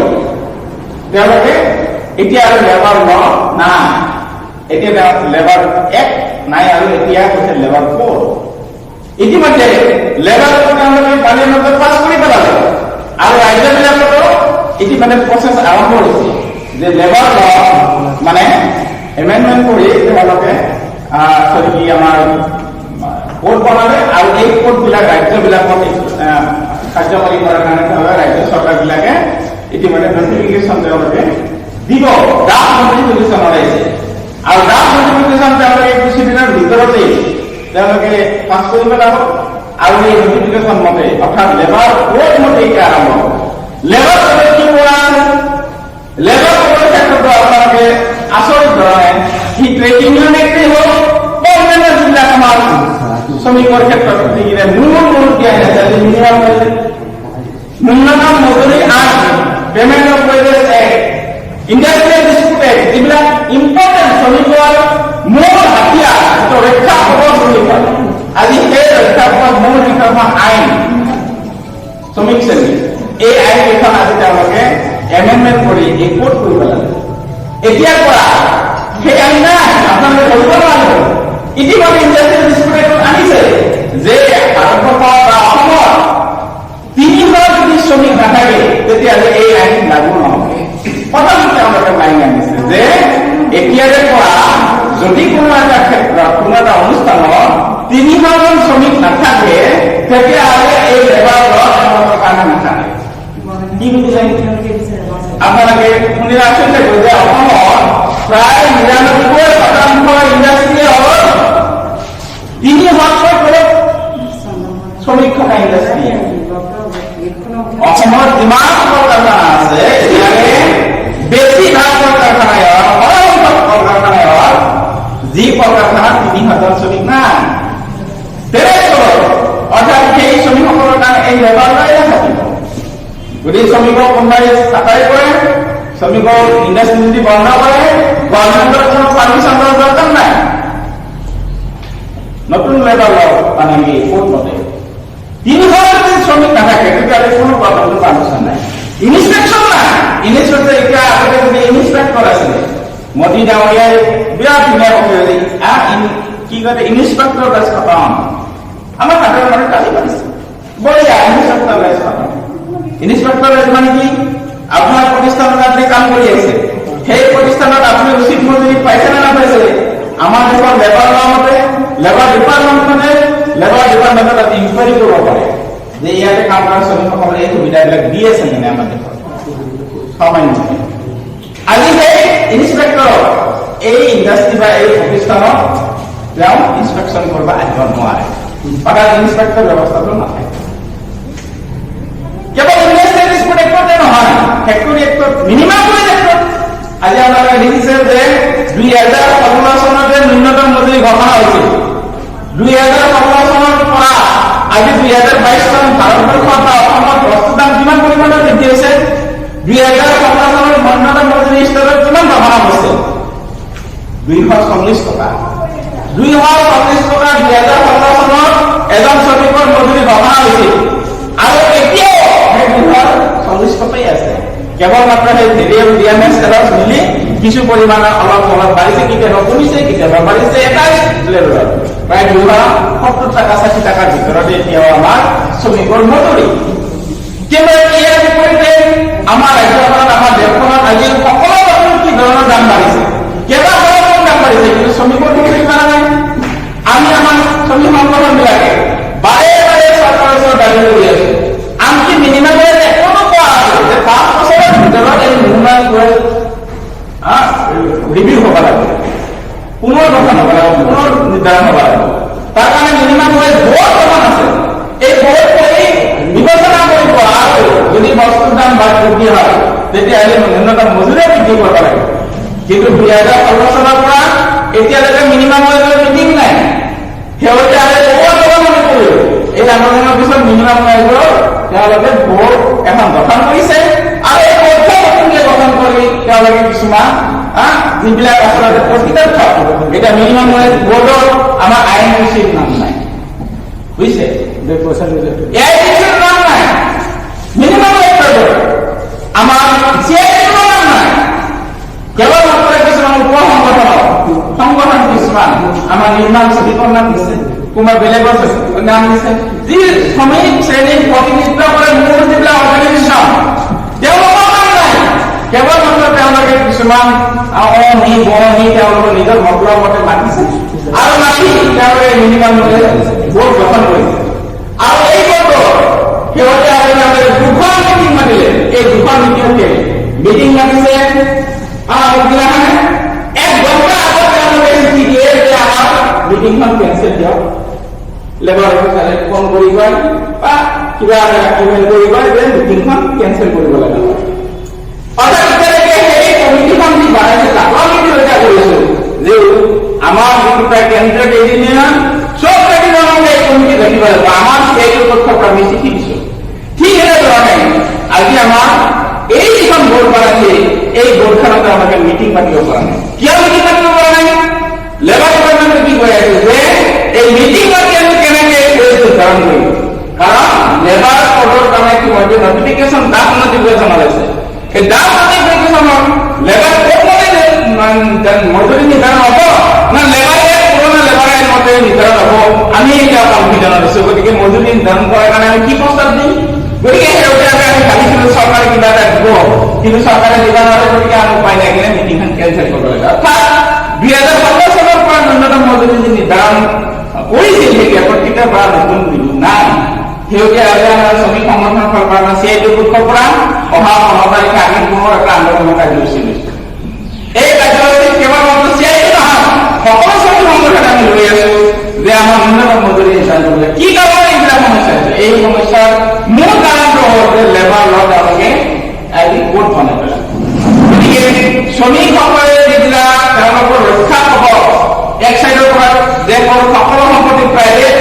তেওঁলোকে এতিয়া আৰু লেবাৰ ল নাই, এতিয়া লেবাৰ এক্ট নাই আৰু এতিয়া হৈছে লেবাৰ কোড। ইতিমধ্যে লেবাৰ কোড তেওঁলোকে পাৰ্লিয়ামেণ্টত পাছ কৰি পেলালে আৰু ৰাজ্যবিলাকতো ইতিমধ্যে প্ৰচেছ আৰম্ভ হৈছে যে লেবাৰ ল মানে এমেণ্ডমেণ্ট কৰি তেওঁলোকে কি আমাৰ কোড বনালে আৰু এই কোডবিলাক ৰাজ্যবিলাকত কাৰ্যকৰী কৰাৰ কাৰণে তেওঁলোকে ৰাজ্য চৰকাৰবিলাকে ইতিমধ্যে নটিফিকেশ্যন তেওঁলোকে দিব। ড্ৰাফ্ট নটিফিকেশ্যন ওলাইছে আৰু ড্ৰাফ্ট নটিফিকেশ্যন তেওঁলোকে কিছুদিনৰ ভিতৰতেই তেওঁলোকে পাছ কৰি পেলাব আৰু এই নটিফিকেশ্যন মতে, অৰ্থাৎ লেবাৰ কোড মতে এতিয়া আৰম্ভ হ'ব। লেবাৰ কোডত কি কৰা আছে? লেবাৰ কোডৰ ক্ষেত্ৰতো আপোনালোকে আচৰিত ধৰণে সি ট্ৰেড ইউনিয়ন এক্টেই হওক বা অন্যান্য যিবিলাক আমাৰ শ্ৰমিকৰ ক্ষেত্ৰত যিখিনি মূল মূল দিয়া আছে, মিনিমাম ন্যূনতম মজুৰি আইন, Payment of Wages Act, Industrial Dispute Act, যিবিলাক ইম্পৰ্টেণ্ট শ্ৰমিকৰ মূল হাতিয়াৰ, যিটো ৰক্ষা কৱচ বুলি কয়, আজি সেই ৰক্ষা কৱচ মূল যিখন আইন শ্ৰমিক শ্ৰেণী, এই আইন কেইখন আজি তেওঁলোকে এমেণ্ডমেণ্ট কৰি এই কোড কৰি পেলালে। এতিয়াৰ পৰা সেই আইন নাই, আপোনালোকে ধৰিব নোৱাৰিব। ইতিমধ্যে ইণ্ডাষ্ট্ৰিয়েল ডিছপুট এক্টত আনিছে যে ভাৰতবৰ্ষ বা অসমত 300 যদি শ্ৰমিক নাথাকে, তেতিয়াহ'লে এই আইন লাগু নহ'ব। প্ৰথম তেওঁলোকে আইন আনিছে যে এতিয়াৰে পৰা যদি কোনো এটা ক্ষেত্ৰত, কোনো এটা অনুষ্ঠানত 300জন শ্ৰমিক নাথাকে, তেতিয়াহ'লে এই লেবাৰ ল তেওঁলোকৰ কাৰণে নাথাকে। কি বুজিলে আপোনালোকে? শুনিলে আচৰিত লাগিব যে অসমত প্ৰায় 99% ইণ্ডাষ্ট্ৰীয়ে হ'ল 300তকৈ তলত শ্ৰমিক থকা ইণ্ডাষ্ট্ৰী। অসমত যিমান কল কাৰখানা আছে, ইয়াৰে বেছিভাগ কল কাৰখানাই হ'ল, সৰহসংখ্যক কল কাৰখানাই হ'ল যি কল কাৰখানাত 3000 শ্ৰমিক নাই। তেনেস্থলত অৰ্থাৎ সেই শ্ৰমিকসকলৰ কাৰণে এই লেবাৰ লাই নাথাকিব। গতিকে শ্ৰমিকক কোনোবাই চাকৰি কৰে, শ্ৰমিকৰ ইণ্ডাষ্ট্ৰি যদি বন্ধ কৰে, গভৰ্ণমেণ্টৰ কোনো পাৰ্মিশ্যনৰ দৰকাৰ নাই। নতুন লেবাৰ ল মানে কি কোড মতে 300 যদি শ্ৰমিক নাথাকে, তেতিয়াহ'লে কোনো গভৰ্ণমেণ্টৰ পাৰ্মিশ্যন নাই, ইনস্পেকশ্যন নাই। ইনস্পেক্টৰ এতিয়া আগতে যদি ইনস্পেক্টৰ আছিলে, মোদী ডাঙৰীয়াই বিৰাট ধুনীয়া কৈছে, কি কয়, ইনস্পেক্টৰ ৰাজ খতম। আমাৰ সাধাৰণ মানুহে গালি পাৰিছে, বঢ়িয়া, ইনস্পেক্টৰ ৰাজ খতম। ইনস্পেক্টৰ ৰাজ মানে কি? আপোনাৰ প্ৰতিষ্ঠানত আপুনি কাম কৰি আছে, সেই প্ৰতিষ্ঠানত আপুনি উচিত মজুৰি পাইছে নে নাপাইছে, আমাৰ দেশৰ লেবাৰ ল মতে লেবাৰ ডিপাৰ্টমেণ্ট মতে লেবাৰ ডিপাৰ্টমেণ্টত আপুনি ইনকুৱাৰী কৰিব পাৰে যে ইয়াতে কাম কৰা শ্ৰমিকসকলে এই সুবিধাবিলাক দি আছে নে আমাৰ দেশত সামান্য। আজি সেই ইন্সপেক্টৰক এই ইণ্ডাষ্ট্ৰি বা এই প্ৰতিষ্ঠানত তেওঁ ইন্সপেকশ্যন কৰিব আহিব নোৱাৰে, অৰ্থাৎ ইন্সপেক্টৰ ব্যৱস্থাটো নাথাকে। কেৱল ইণ্ডাষ্ট্ৰিয়েল ডিছপুট এক্টতে নহয়, ফেক্টৰী এক্টত, মিনিমাম ৱেজ এক্টত আজি আপোনালোকে দেখিছে যে 2016 চনতে ন্যূনতম মজুৰি ঘোষণা হৈছিল। 2016 চনৰ পৰা আজি 2022 চন, ভাৰতবৰ্ষত বা অসমত বস্তু দাম কিমান পৰিমাণৰ বৃদ্ধি হৈছে? 2017 চনৰ ন্যূনতম মজুৰি স্তৰত কিমান বঢ়া হৈছে? 240 টকা। 240 টকা 2017 চনত এজন শ্ৰমিকৰ মজুৰি বঢ়া হৈছিল আৰু এতিয়াও সেই 240 টকাই আছে। কেৱল মাত্ৰ সেই ভেৰিয়েবল ডিয়াৰনেছ এলাউন্স মিলি কিছু পৰিমাণে অলপ অলপ বাঢ়িছে, কেতিয়াবা কমিছে, কেতিয়াবা বাঢ়িছে। এটাই লেভেলত প্ৰায় 270 টকা, 60 টকাৰ ভিতৰতে এতিয়াও আমাৰ শ্ৰমিকৰ মজুৰি। কিন্তু ইয়াৰ বিপৰীতে আমাৰ ৰাজ্যখনত, আমাৰ দেশখনত আজি সকলো বস্তুৰ কি ধৰণৰ দাম বাঢ়িছে, কেইবা ধৰণৰ দাম বাঢ়িছে, কিন্তু শ্ৰমিকৰ মজুৰি বাঢ়া নাই। আমি আমাৰ শ্ৰমিক সংগঠন বিলাকে বাৰে বাৰে চৰকাৰৰ ওচৰত দাবী কৰি আছো। আনকি মিনিমাম ৱেজ এখনো কোৱা আছে যে 5 বছৰৰ ভিতৰত এই মিনিমাম ৱেজ ৰিভিউ হ'ব লাগে, পুনৰ গঠন হ'ব লাগিব, পুনৰ নিৰ্ধাৰণ হ'ব লাগিব। তাৰ কাৰণে মিনিমাম ৱেজ বৰ্ড গঠন আছে। এই বৰ্ড কৰি বিবেচনা কৰিব আৰু যদি বস্তুৰ দাম বৃদ্ধি হয়, তেতিয়াহ'লে ন্যূনতম মজুৰিও বৃদ্ধি কৰিব লাগে। কিন্তু 2016 চনৰ পৰা এতিয়ালৈকে মিনিমাম ৱেজৰ মিটিং নাই। শেহতীয়াভাৱে বহু আন্দোলন আমি কৰিলো। এই আন্দোলনৰ পিছত মিনিমাম ৱেজৰ তেওঁলোকে বৰ্ড এখন গঠন কৰিছে আৰু এই বৰ্ডখন নতুনকে গঠন কৰি তেওঁলোকে কিছুমান যিবিলাক আচলতে প্ৰকৃতাৰ্থ এতিয়া মিনিমাম ৱেজ বৰ্ডৰ আমাৰ আই এন চিৰ নাম নাই, বুজিছে? এ I T চিৰ নাম নাই মিনিমাম ৱেজ বৰ্ডৰ, আমাৰ চি I টিৰ নাম নাই। কেৱল মাত্ৰ কিছুমান উপ সংগঠনৰ সংগঠন কিছুমান আমাৰ নিৰ্মাণ শ্ৰমিকৰ নাম দিছে, কোনোবা বেলেগৰ নাম দিছে। যি শ্ৰমিক শ্ৰেণীক প্ৰতিনিধিত্ব কৰে মূল যিবিলাক অৰ্গেনাইজেশ্যন, তেওঁলোকৰ নাম নাই। কেৱল মাত্ৰ তেওঁলোকে কিছুমান অ নি ব নি তেওঁলোকৰ নিজৰ মতলব মতে মাতিছে আৰু মাতি তেওঁলোকে মিনিমাম বোৰ্ড গঠন কৰিছে। আৰু এই বৰ্ডত শেহতীয়া তেওঁলোকে দুখন মিটিং মাতিলে। এই দুখন মিটিঙতে মিটিং মাতিছে, আগদিনাখনে এক ঘণ্টা আগত তেওঁলোকে চিঠি দিয়ে যে আমাৰ মিটিংখন কেনচেল দিয়ক। লেবাৰ অফিচাৰে ফোন কৰি কয় বা কিবা ইমেইল কৰি কয় যে মিটিংখন কেনচেল কৰিব লাগে। অৰ্থাৎ এতিয়ালৈকে সেই কমিটিখন যি বনাইছে, তাকো আমি বিৰোধিতা কৰিছো যে আমাৰ যিটো প্ৰায় কেন্দ্ৰীয় ট্ৰেড ইউনিয়ন, চব ট্ৰেড ইউনিয়নকে এই কমিটি ৰাখিব লাগিব। আমাৰ সেইটো পক্ষৰ পৰা আমি চিঠি দিছো। ঠিক এনেধৰণে আজি আমাৰ এই যিখন বোৰ্ড বনাইছে, এই বোৰ্ডখনত তেওঁলোকে মিটিং পাতিব পৰা নাই। কিয় মিটিং পাতিব পৰা নাই? লেবাৰ ডিপাৰ্টমেণ্টে কি কৈ আছে যে এই মিটিং পাতি আমি কেনেকে ৱেজ নিৰ্ধাৰণ কৰিম? কাৰণ লেবাৰ কোডৰ কাৰণে ইতিমধ্যে নটিফিকেশ্যন, ড্ৰাফ্ট নটিফিকেশ্যন ওলাইছে। এই ড্ৰাফ্ট নটিফিকেশ্যনত লেবাৰ কোড মতে মজুৰি নিৰ্ধাৰণ হ'ব না লেবাৰ এক্ট, পুৰণা লেবাৰ আইন মতে নিৰ্ধাৰণ হ'ব, আমি এতিয়া কনফিউজনত আছো। গতিকে মজুৰি নিৰ্ধাৰণ কৰাৰ কাৰণে আমি কি প্ৰস্তাৱ দিম? গতিকে শেহতীয়াকৈ আমি ভাবিছিলো চৰকাৰে কিবা এটা দিব, কিন্তু চৰকাৰে দিব নোৱাৰে। গতিকে আমি উপায় নাই কিনে মিটিংখন কেনচেল কৰিব লাগে। অৰ্থাৎ 2017 চনৰ পৰা ন্যূনতম মজুৰি যি নিৰ্ধাৰণ কৰিছিল, সেই একত্ৰিত পৰা নতুন বিধি নাই। শেহতীয়াভাৱে আমাৰ শ্ৰমিক সংগঠনৰ ফালৰ পৰা, আমাৰ চি I T পক্ষৰ পৰা অহা 15 তাৰিখে আমি পুনৰ এটা আন্দোলনৰ কাৰ্যসূচী লৈছো। এই কাৰ্যসূচীত কেৱল মাত্ৰ চি I T নহয়, সকলো শ্ৰমিক সংগঠনে আমি লৈ আছো যে আমাৰ ন্যূনতম মজুৰি নিৰ্ধাৰণ কৰিব লাগে। কি কাৰণে এইবিলাক সমস্যা হৈছে? এই সমস্যাৰ মূল কাৰণটো হ'ল যে লেবাৰ ল তেওঁলোকে আজি কোড বনাই পেলাই। গতিকে শ্ৰমিকসকলে যিবিলাক তেওঁলোকৰ ৰক্ষা পাব, এক চাইডৰ পৰা দেশৰ সকলো সম্পত্তি প্ৰাইভেট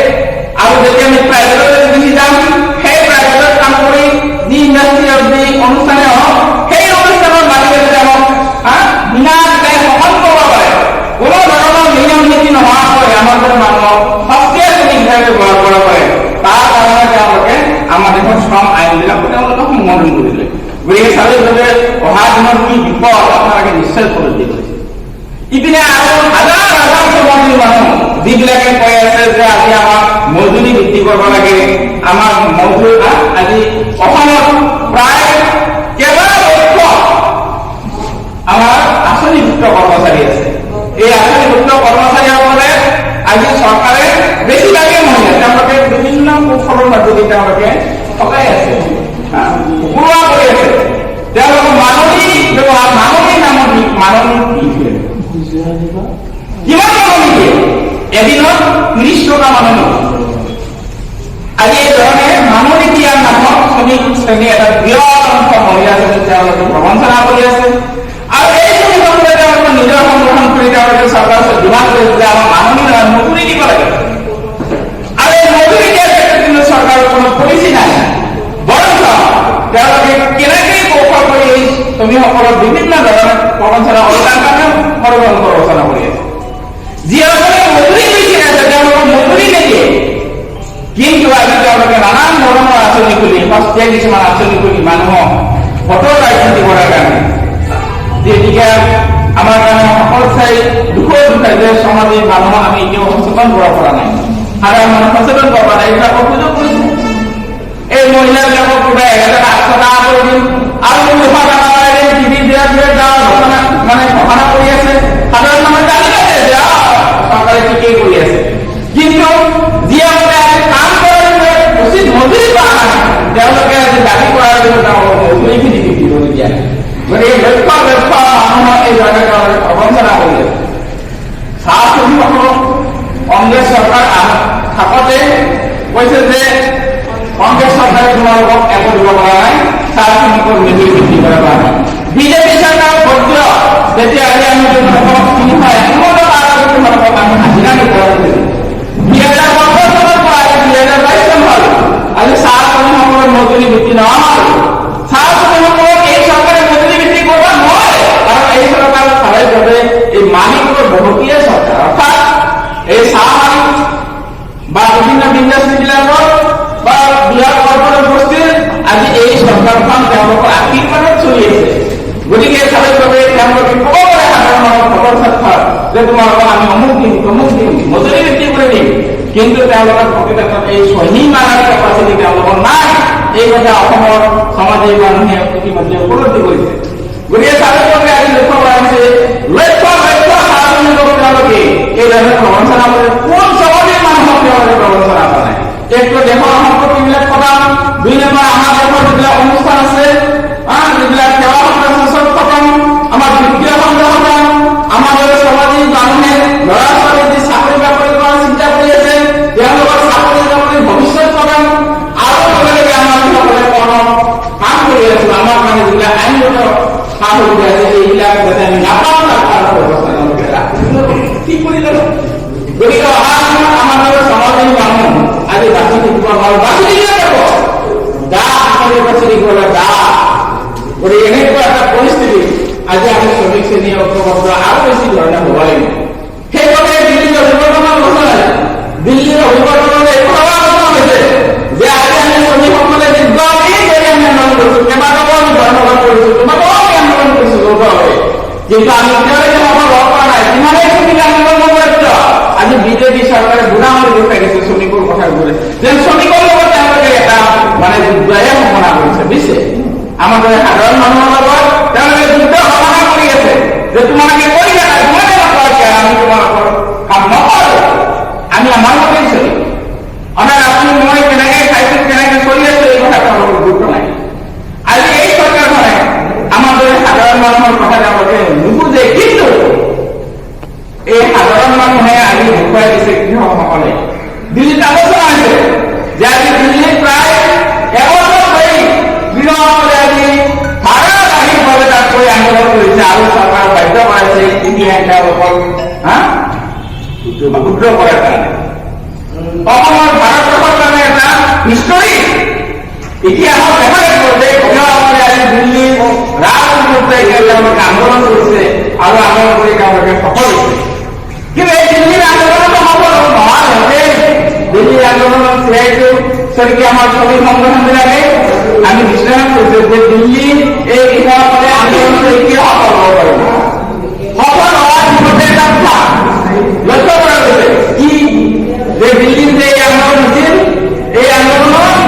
আৰু যেতিয়া আমি প্ৰাইভেটলৈ গুচি যাম, সেই প্ৰাইভেটত কাম কৰি যি ইণ্ডাষ্ট্ৰি হওক, যি অনুষ্ঠানে হওক, সেই অনুষ্ঠানৰ মালিকে যদি আমাক বিনা দ্বিধাই শোষণ কৰিব পাৰে, কোনো ধৰণৰ নিয়ম নীতি নোহোৱাকৈ আমাৰ দৰে মানুহক সক্ৰিয় শ্ৰমিক হিচাপে ব্যৱহাৰ কৰিব পাৰে, তাৰ কাৰণে তেওঁলোকে আমাৰ দেশৰ শ্ৰম আইনবিলাকো তেওঁলোকে সংশোধন কৰিলে। গতিকে স্বাভাৱিকভাৱে অহা দিনত কি বিপদ আপোনালোকে নিশ্চয় উপলব্ধি কৰিছে। ইপিনে আৰু হাজাৰ হাজাৰ শ্ৰমজীৱী মানুহ যিবিলাকে কৈ আছে যে আজি আমাক মজুৰি বৃদ্ধি কৰিব লাগে, আমাৰ মজুৰি, আজি অসমত প্ৰায় কেইবা লক্ষ আমাৰ আঁচনিভুক্ত কৰ্মচাৰী আছে। এই আঁচনিভুক্ত কৰ্মচাৰীসকলে আজি চৰকাৰে, বেছিভাগেই মহিলা, তেওঁলোকে বিভিন্ন কৌশলৰ মাজেদি তেওঁলোকে ঠগাই আছে, উপৰুৱা কৰি আছে। তেওঁলোকৰ মাননি ব্যৱহাৰ, মাননিৰ নামত মাননি দিয়ে। কিমান মাননি দিয়ে? এদিনত 30 টকা মাননি। আজি এই ধৰণে মাননি দিয়াৰ নামত শ্ৰমিক শ্ৰেণী এটা বৃহৎ অংশ মহিলা শ্ৰেণী তেওঁলোকে প্ৰবঞ্চনা কৰি আছে। আৰু এই শ্ৰমিকসকলে তেওঁলোকৰ নিজৰ সংগঠন কৰি তেওঁলোকে চৰকাৰৰ ওচৰত ডিমাণ্ড কৰিছে যে আমাক মাননি নহয়, মজুৰি দিব লাগে। আৰু এই মজুৰি দিয়াৰ ক্ষেত্ৰত কিন্তু চৰকাৰৰ কোনো পলিচি নাই। বৰঞ্চ শ্ৰমিকসকলক বিভিন্ন ধৰণে প্ৰবঞ্চনা কৰে, তাৰ কাৰণে ষড়যন্ত্ৰ ৰচনা কৰি আছে। যিসকলে মজুৰি বেছি আছে, তেওঁলোকক মজুৰি নিদিয়ে, কিন্তু আজি তেওঁলোকে নানান ধৰণৰ আঁচনি খুলি, সস্তীয়া কিছুমান আঁচনি খুলি মানুহক ভোটৰ ৰাজনীতি কৰাৰ কাৰণে। গতিকে আমাৰ কাৰণে সকলো চাই দুখৰ দুখাই যে সমাজৰ মানুহক আমি এতিয়াও সচেতন কৰিব পৰা নাই, সাধাৰণ মানুহ সচেতন কৰিব পৰা নাই। এইবিলাকৰ সুযোগ কৰিছে। এই মহিলাবিলাকক কিবা 1800 টকা কৰি দিম আৰু 200 টকা কৰাই দিম, টিভি বিৰাট বিৰাট ডাঙৰ ঘোষণা, মানে ঘোষণা কৰি আছে। সাধাৰণ মানুহে জানি আছে যে চৰকাৰে ঠিকেই কৰি আছে, কিন্তু যিসকলে আজি কাম কৰাৰ পিছত উচিত মজুৰি পোৱা নাই, তেওঁলোকে আজি দাবী কৰাৰ পিছত তেওঁলোকৰ মজুৰিখিনি বৃদ্ধি কৰি দিয়া নাই। গতিকে লক্ষ লক্ষ মানুহক এই ধৰণে তেওঁলোকে প্ৰবঞ্চনা কৰি আছে। চাহ শ্ৰমিকসকলক কংগ্ৰেছ চৰকাৰ থাকোঁতে কৈছে যে কংগ্ৰেছ চৰকাৰে তোমালোকক একো দিব পৰা নাই, চাহ শ্ৰমিকৰ মজুৰি বৃদ্ধি কৰা পৰা নাই। বিজেপি চৰকাৰক ভোট দিয়ক, তেতিয়াহ'লে আমি তোমালোকক 351 টকা তোমালোকক আমি হাজিৰা নিৰ্ধাৰণ কৰিম। 2015 চনৰ পৰা আজি 2022 চন হ'ল, আজি চাহ শ্ৰমিকসকলৰ মজুৰি বৃদ্ধি নহয়। চাহ শ্ৰমিকসকলক এই চৰকাৰে মজুৰি বৃদ্ধি কৰিব নোৱাৰে, কাৰণ এই চৰকাৰ স্বাভাৱিকভাৱে এই মালিকৰ বহতীয়া চৰকাৰ, অৰ্থাৎ এই চাহ মালিক বা বিভিন্ন ইণ্ডাষ্ট্ৰীবিলাকৰ বা বৃহৎ কৰ্পৰেট গোষ্ঠীৰ আজি এই চৰকাৰখন তেওঁলোকৰ আশীৰ্বাদত চলি আছে। গতিকে স্বাভাৱিকভাৱে তেওঁলোকে ক'ব পাৰে সাধাৰণ মানুহক ভোটৰ স্বাৰ্থত যে তোমালোকক আমি অমুক দিম, তমুক দিম, মজুৰি বৃদ্ধি কৰি দিম, কিন্তু তেওঁলোকৰ প্ৰকৃতত এই চহী মাৰাৰ কেপাচিটি তেওঁলোকৰ নাই। এই কথা অসমৰ সমাজৰ মানুহে ইতিমধ্যে উপলব্ধি কৰিছে। গতিকে স্বাভাৱিকভাৱে আজি লক্ষ্য কৰা হৈছে, লক্ষ লক্ষ চাহ শ্ৰমিকক তেওঁলোকে এই ধৰণে প্ৰবঞ্চনা কৰে। কোন স্বভাৱী মানুহক তেওঁলোকে প্ৰবঞ্চনা কৰা নাই? একটো দেশৰ সম্পত্তিবিলাক খতম, দুই নম্বৰ আমাৰ দেশৰ যিবিলাক অনুষ্ঠান আছে, যিবিলাক সেৱা সংস্থা আছে, চব খতম, আমাৰ বিত্তীয় খণ্ড খতম। আমাৰ দৰে সমাজী মানুহে ল'ৰা ছোৱালী যি চাকৰি বাকৰি কৰাৰ চিন্তা কৰি আছে, তেওঁলোকৰ চাকৰি বাকৰিৰ ভৱিষ্যত খতম। আৰু লগে লগে আমাৰ যিসকলে কৰ্ম কাম কৰি আছো, আমাৰ কাৰণে যিবিলাক আইনগত সা সুবিধা আছে, এইবিলাক যাতে আমি নাপাওঁ, তাৰ ব্যৱস্থা তেওঁলোকে ঠিক কৰি ল'ব। গতিকে অহা দিনত আমাৰ দৰে সমাজী মানুহ আজি বাচি থাকিব নোৱাৰো, বাচি থাকিব পাৰিব দাস হিচাপে বাচি থাকিব দাস। গতিকে এনেকুৱা এটা পৰিস্থিতি আজি আমি শ্ৰমিক শ্ৰেণীয়ে ঐক্যবদ্ধ আৰু বেছি ধৰণে হ'ব লাগিব। সেইবাবে দিল্লীৰ অভিৱৰ্তনৰ ঘোষণা হৈছে। দিল্লীৰ অভিৱৰ্তনত এই কথাও আলোচনা হৈছে যে আজি আমি শ্ৰমিকসকলে দীৰ্ঘদিন ধৰি আমি আন্দোলন কৰিছো, কেইবাটাও আমি ধৰ্মঘট কৰিছো, কেইবাটাও আমি আন্দোলন কৰিছো যৌথভাৱে, কিন্তু আমি এতিয়ালৈকে সফল হ'ব পৰা নাই। যিমানেই শ্ৰমিক আন্দোলন নকৰে কিয়, আজি বিজেপি চৰকাৰে বুঢ়া আঙুলি দেখুৱাই গৈছে শ্ৰমিকৰ কথা বোলে যেন শ্ৰমিকৰ লগত তেওঁলোকে এটা মানে যুদ্ধহে ঘোষণা কৰিছে। বুজিছে, আমাৰ দৰে সাধাৰণ মানুহৰ লগত তেওঁলোকে যুদ্ধ ঘোষণা কৰি আছে যে তোমালোকে কৰিবা না, তোমালোকে নকৰা কিয়, আমি তোমালোকৰ কাম নকৰো, আমি আমাৰ মতেই চলিম। অৰ্থাৎ আপুনি মই কেনেকে খাইছো, কেনেকে চলি আছো, এই কথা তেওঁলোকৰ গুৰুত্ব নাই। আজি এই চৰকাৰখনে আমাৰ দৰে সাধাৰণ মানুহৰ কথা তেওঁলোকে নুবুজে, কিন্তু এই সাধাৰণ মানুহে আজি দেখুৱাই দিছে। কৃষকসকলে দিল্লীত আলোচনা হৈছে যে আজি দিল্লীত প্ৰায় এবছৰ ধৰি কৃষকসকলে আজি ধাৰাবাহিকভাৱে তাত গৈ আন্দোলন কৰিছে আৰু চৰকাৰক বাধ্য কৰাইছে কৃষি আইন তেওঁলোকক উইড্ৰ কৰাৰ কাৰণে। অসমৰ ভাৰতবৰ্ষৰ কাৰণে এটা হিষ্টৰী, ইতিহাসত দেখা লাগিব যে কৃষকসকলে আজি দিল্লীৰ ৰাজপথত তেওঁলোকে আন্দোলন কৰিছে আৰু আন্দোলন কৰি তেওঁলোকে সফল হৈছে। কিন্তু এই দিল্লীৰ আন্দোলনটো সফল নহলহেঁতেন। দিল্লীৰ আন্দোলনত চিআইটো চৰিকে আমাৰ শ্ৰমিক সংগঠনবিলাকে আমি বিশ্লেষণ কৰিছো যে দিল্লীৰ এই কৃষকসকলে আন্দোলন কৰি কিয় সফল হ'ব পাৰিব। সফল হোৱাৰ পিছতে এটা কথা লক্ষ্য কৰা গৈছে কি যে দিল্লীৰ যে এই আন্দোলন হৈছিল, এই আন্দোলনত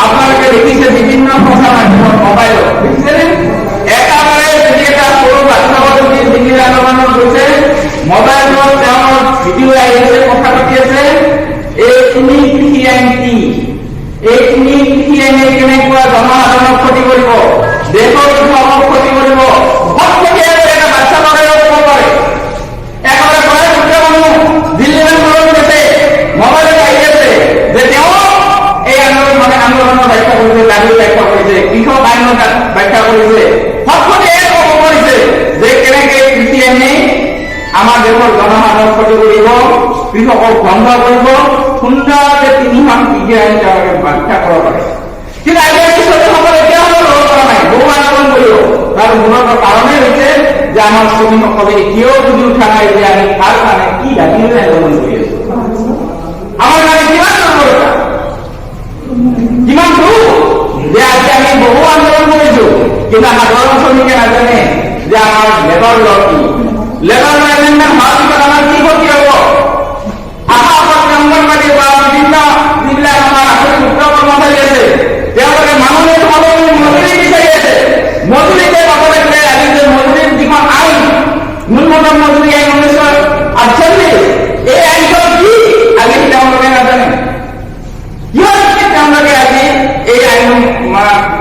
আপোনালোকে দেখিছে বিভিন্ন প্ৰচাৰ মাধ্যমত, মোবাইলত দেখিছেনে, একেবাৰে যদি এটা সৰু বাচ্চা যদি দিল্লীৰ আন্দোলনত গৈছে, মোবাইলত তেওঁৰ ভিডিঅ' আহি আছে, কথা পাতি আছে, এই তিনি কৃষি আইন কি, এই তিনি কৃষি আইনে কেনেকুৱা জনসাধাৰণক ক্ষতি কৰিব, দেশৰ কৃষকক ক্ষতি কৰিব, ফটফটীয়াকৈ এটা বাচ্চা ল'ৰাইও ক'ব পাৰে। একেবাৰে বয়সস্থ মানুহ দিল্লীৰ আন্দোলন গৈছে, মোবাইলত আহি আছে যে তেওঁ এই আন্দোলন মানে আন্দোলনৰ ব্যাখ্যা কৰিছে, দাবীৰ ব্যাখ্যা কৰিছে, কৃষক আইনৰ ব্যাখ্যা কৰিছে, ফটফটীয়াই ক'ব পাৰিছে যে কেনেকে কৃষি আইনে আমাৰ দেশৰ জনসাধাৰণক ক্ষতি কৰিব, কৃষকক ধ্বংস কৰিব। সুন্দৰকে তিনিখন কৃষি আইন তেওঁলোকে ব্যাখ্যা কৰিব পাৰে। কিন্তু আজি আমি শ্ৰমিকসকলে এতিয়াও ল'ব পৰা নাই। বহু আন্দোলন কৰিব আৰু মূলত কাৰণেই হৈছে যে আমাৰ শ্ৰমিকসকলে এতিয়াও বুজি উঠা নাই যে আমি কাৰ কাৰণে কি দাবী লৈ আন্দোলন কৰি আছো, আমাৰ কাৰণে কিমান দুৰ্বলতা, কিমান দুখ যে আজি আমি বহু আন্দোলন কৰিছো, কিন্তু সাধাৰণ শ্ৰমিকে নাজানে যে আমাৰ লেবাৰ ল কি, লেবাৰ ল এমেণ্ডমেণ্ট হোৱাৰ পিছত আমাৰ কি ক্ষতি হ'ব। আশা অংগনবাড়ী বা বিভিন্ন যিবিলাক আমাৰ আঁচনিভুক্ত কৰ্মচাৰী আছে, তেওঁলোকে মাননীয় সলনি মজুৰি বিচাৰি আছে। মজুৰিতে পাব লাগিলে আজি যে মজুৰিৰ যিখন আইন, ন্যূনতম মজুৰি আইন 1948, এই আইনখন কি আজি তেওঁলোকে নাজানে। কিয় তেওঁলোকে আজি এই আইন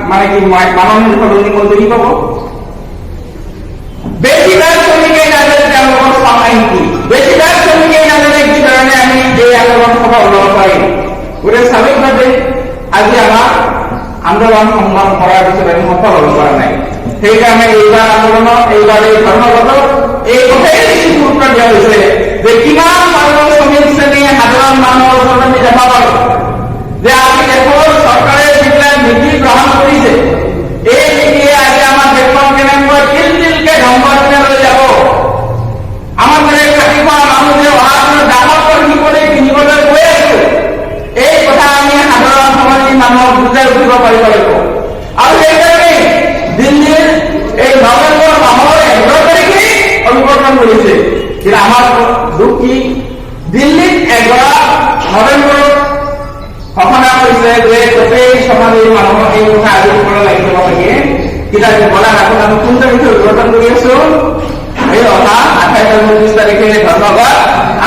মানে কি মাননীয় সলনি মজুৰি পাব? বেছিভাগ শ্ৰমিকে নাজানে তেওঁলোকৰ শ্ৰম আইন কি, বেছিভাগ শ্ৰমিকে নাজানে কি ধৰণে আমি এই আন্দোলন সফল হ'ব পাৰিম। গতিকে স্বাভাৱিকভাৱে আজি আমাৰ আন্দোলন সংগ্ৰাম কৰাৰ পিছত আমি সফল হ'ব পৰা নাই। সেইকাৰণে এইবাৰ আন্দোলনত, এইবাৰ এই ধৰ্মঘটত এই কথাই বেছি গুৰুত্ব দিয়া হৈছে যে কিমান মানুহ শ্ৰমিক শ্ৰেণী সাধাৰণ মানুহৰ ওচৰত আমি দেখা পাৰো যে আজি দেশৰ চৰকাৰে যিবিলাক নীতি গ্ৰহণ কৰিছে, এই নীতিয়ে আজি আমাৰ দেশখন কেনেকৈ তিল তিলকে ধ্বংসৰ পিনে লৈ যাব। আমাৰ দৰে খাটি খোৱা মানুহ যে অহা দিনত দাসত্বৰ শিকলি পিন্ধিবলৈ গৈ আছো, এই কথা আমি সাধাৰণ সমাজী মানুহক বুজাই উঠিব পাৰিব লাগিব। আৰু সেইকাৰণে দিল্লীৰ এই নৱেম্বৰ মাহৰ 11 তাৰিখে অভিৱৰ্তন কৰিছে। কিন্তু আমাৰ দুখ কি, দিল্লীত 11 নৱেম্বৰত ঘোষণা কৰিছে যে গোটেই সমাজৰ মানুহক এই কথা আজি ক'ব লাগিব লাগে। কিন্তু আজি বলা এখন আমি কোন তাৰিখে উদ্ঘাটন কৰি আছো? এই অহা 28 আৰু 29 তাৰিখে ধৰ্মঘট,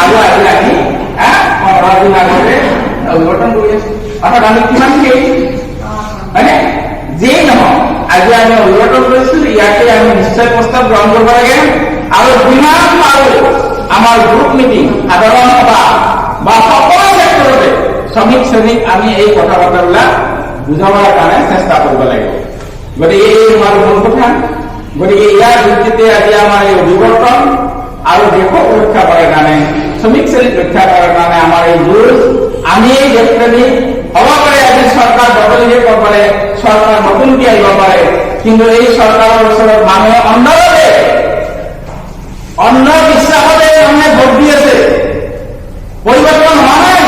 আৰু আজি আমি 15 দিন আগতে উদ্ঘাটন কৰি আছো। অৰ্থাৎ আমি কিমান সেই হয়নে? যিয়েই নহওক, আজি আমি উদ্ঘাটন কৰিছো, ইয়াতে আমি নিশ্চয় প্ৰস্তাৱ গ্ৰহণ কৰিব লাগে। আৰু যিমান পাৰো আমাৰ গ্ৰুপ মিটিং, সাধাৰণ সভা বা সকলো ক্ষেত্ৰতে শ্ৰমিক শ্ৰেণীক আমি এই কথা বতৰাবিলাক বুজাবৰ কাৰণে চেষ্টা কৰিব লাগিব। গতিকে এই আমাৰ মূল কথা। গতিকে ইয়াৰ ভিত্তিতে আজি আমাৰ এই অভিৱৰ্তন আৰু দেশক ৰক্ষা কৰাৰ কাৰণে, শ্ৰমিক শ্ৰেণীক ৰক্ষা কৰাৰ কাৰণে আমাৰ এই যুঁজ। আমি এই দেশপ্ৰেমিক হ'ব পাৰে, আজি চৰকাৰ বদলি দিব পাৰে, চৰকাৰ নতুনকে আহিব পাৰে, কিন্তু এই চৰকাৰৰ ওচৰত মানুহে অন্ধভাৱে অন্ধবিশ্বাসতে মানুহে ভোট দি আছে। পৰিৱৰ্তন হোৱা নাই,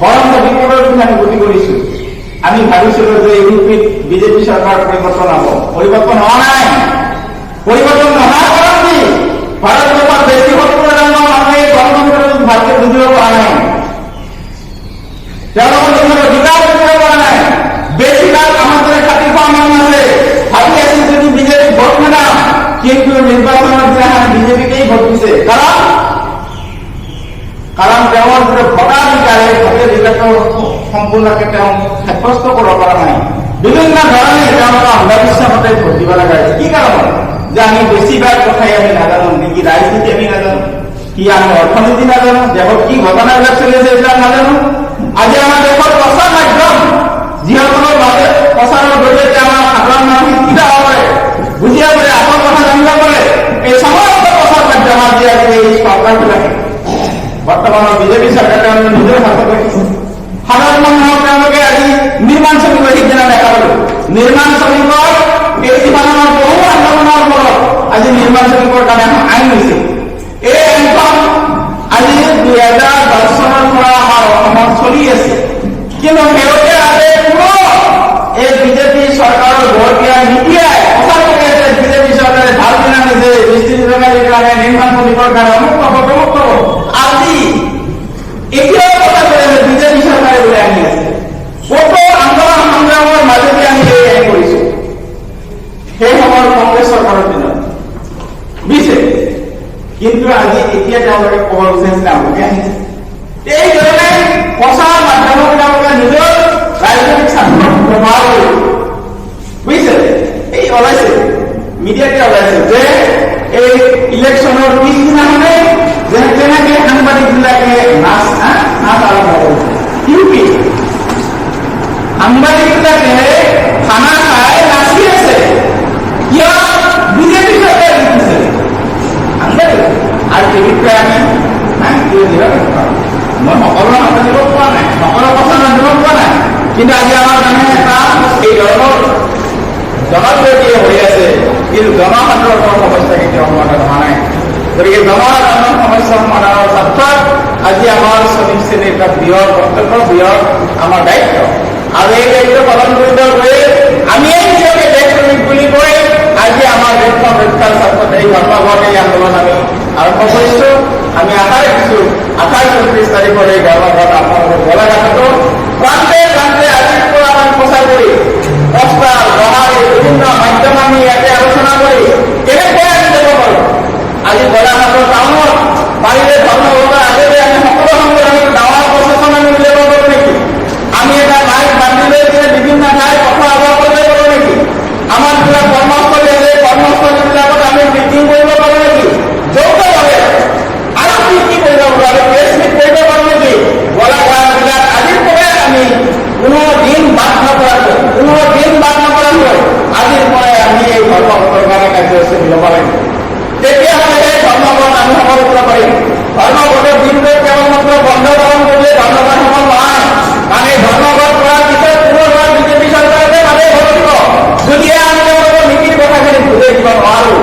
বৰঞ্চ বিপদৰ পিনে আমি গতি কৰিছো। আমি ভাবিছিলো যে ইউপিত বিজেপি চৰকাৰ পৰিৱৰ্তন হ'ব, পৰিৱৰ্তন হোৱা নাই। পৰিৱৰ্তন নোহোৱাৰ কাৰণ কি? ভাৰতবৰ্ষত বেছি 70 শতাংশ মানুহে গণতন্ত্ৰ ভালকে বুজিব পৰা নাই, তেওঁলোকৰ নিজৰ অধিকাৰ বুজিব পৰা নাই। বেছিভাগ আমাৰ দৰে খাটি খোৱা মানুহ আছে, ভাবি আছিল যদি বিজেপি ভোট নিদাম, কিন্তু নিৰ্বাচনৰ দিনাখন বিজেপিকেই ভোট দিছে। কাৰণ তেওঁৰ যিটো ভোটাধিকাৰ, এই ভোটাধিকাৰটো সম্পূৰ্ণকে তেওঁ সাব্যস্ত কৰিব পৰা নাই। বিভিন্ন ধৰণে তেওঁলোকে অন্ধবিশ্বাসতে ভোট দিব লগা হৈছে। কি কাৰণত? যে আমি বেছিভাগ কথাই আমি নাজানো নেকি, ৰাজনীতি আমি নাজানো, কি আমি অৰ্থনীতি নাজানো, দেশত কি ঘটনাবিলাক চলি আছে এইবিলাক নাজানো। আজি আমাৰ দেশৰ প্ৰচাৰ মাধ্যম, যিসকলৰ বাবে প্ৰচাৰৰ জৰিয়তে আমাৰ সাধাৰণ মানুহ শিক্ষিত হ'ব পাৰে, বুজিব পাৰে, আচল কথা জানিব পাৰে, এই সমস্ত প্ৰচাৰ মাধ্যম আজি আজি এই চৰকাৰবিলাকে, বৰ্তমানৰ বিজেপি চৰকাৰে তেওঁলোকে নিজৰ হাতত ৰাখিছে। সাধাৰণ মানুহক তেওঁলোকে আজি নিৰ্মাণ শ্ৰমিকৰ, সিদিনা দেখা পালো, নিৰ্মাণ শ্ৰমিকৰ এই যিমান আমাৰ বহু আন্দোলনৰ ফলত আজি নিৰ্মাণ শ্ৰমিকৰ কাৰণে এখন আইন হৈছে। এই আইনখন আজি 2010 চনৰ পৰা আমাৰ অসমত চলি আছে, কিন্তু শেহতীয়াভাৱে পুনৰ এই বিজেপি চৰকাৰৰ বৰতীয়া মিডিয়াই প্ৰচাৰ কৰি আছে বিজেপি চৰকাৰে ভাল দিন আনিছে, মিস্ত্ৰী বেমাৰীৰ কাৰণে, নিৰ্মাণ শ্ৰমিকৰ কাৰণে অমুক পাব, তমুক পাব। আজি এতিয়াও কথা কৈ আছে বিজেপি চৰকাৰে বোলে আনি আছে। কত আন্দোলন সংগ্ৰামৰ মাজেদি আমি এই আইন কৰিছো সেই সময়ত কংগ্ৰেছ চৰকাৰৰ দিনত, বুজিছে? কিন্তু আজি এতিয়া তেওঁলোকে ক'ব বিচাৰিছে তেওঁলোকে আহিছে। এই ধৰণে প্ৰচাৰ মাধ্যমত তেওঁলোকে নিজৰ ৰাজনৈতিক স্বাৰ্থত ব্যৱহাৰ কৰি, বুজিছে, এই ওলাইছে, মিডিয়াতে ওলাইছে যে এই ইলেকশ্যনৰ পিছদিনাখনে যে কেনেকে সাংবাদিক বিলাকে নাচ নাচ আৰম্ভ কৰিছে। ইউপি সাংবাদিক বিলাকে খানা খাই নাচি আছে। কিয়? বিজেপি চৰকাৰে জিকিছে। সাংবাদিক আৰু টিভিত আমি মই সকলো সাংবাদিকক কোৱা নাই, সকলো কথা মাধ্যমক কোৱা নাই, কিন্তু আজি আমাৰ কাৰণে এটা এই ধৰণৰ জনপ্ৰিয় হৈ আছে। কিন্তু আমাৰ শ্ৰমিক শ্ৰেণীৰ এটা বৃহৎ কৰ্তব্য, বৃহৎ আমাৰ দায়িত্ব। আৰু এই দায়িত্ব পালন কৰিব গৈ আমিয়ে নিজকে দেশ শ্ৰমিক বুলি কৈ আজি আমাৰ দেশখন ৰক্ষাৰ স্বাৰ্থত এই ধৰ্মঘট, এই আন্দোলন আমি আৰম্ভ কৰিছো। আমি আশা ৰাখিছো, 28, 29 তাৰিখৰ এই ধৰ্মঘট আপোনালোকৰ গোলাঘাটতো প্ৰান্তে প্ৰান্তে আজিৰ পৰা আমি প্ৰচাৰ কৰি পোষ্টাৰ, সঁহাৰি, বিভিন্ন মাধ্যম আমি ইয়াতে আলোচনা কৰি কেনেকৈ আমি যাব পাৰোঁ। আজি গোলাঘাটৰ টাউনত পাৰিলে ধৰ্মঘটৰ আগতে আমি সকলো সংগঠনৰ ডাঙৰ প্ৰচেছন আমি উলিয়াব পাৰোঁ নেকি? আমি এটা মাইক বান্ধি লৈ কিনে বিভিন্ন ঠাইত কথা আলোচনা কৰিব পাৰোঁ নেকি? আমাৰ যিবিলাক কৰ্মস্থলী আছে, কৰ্মস্থলীবিলাকত আমি মিটিং কৰিব পাৰোঁ নেকি যৌথভাৱে? আৰু কি কি কৰিব পাৰোঁ? আমি প্ৰেছ মিট কৰিব পাৰোঁ নেকি? গোলাঘাট জিলাত আজিৰ পৰাই আমি কোনো দিন বাদ নপৰাকৈ, কোনো দিন বাদ নপৰাকৈ আজিৰ পৰাই আমি এই ধৰ্মঘটৰ কাৰণে কাৰ্যসূচী ল'ব লাগিব। তেতিয়াহ'লে এই ধৰ্মঘট আমি সফল কৰিব পাৰিম। ধৰ্মঘটৰ দিনটোত কেৱল মাত্ৰ বন্ধ পালন কৰিলে ধৰ্মঘট সফল নহয়। মানে ধৰ্মঘট কৰাৰ পিছত পুনৰবাৰ বিজেপি চৰকাৰকে মানুহে ভোট দিব, যদিহে আমি তেওঁলোকৰ নীতিৰ কথাখিনি বুজাই দিব নোৱাৰো।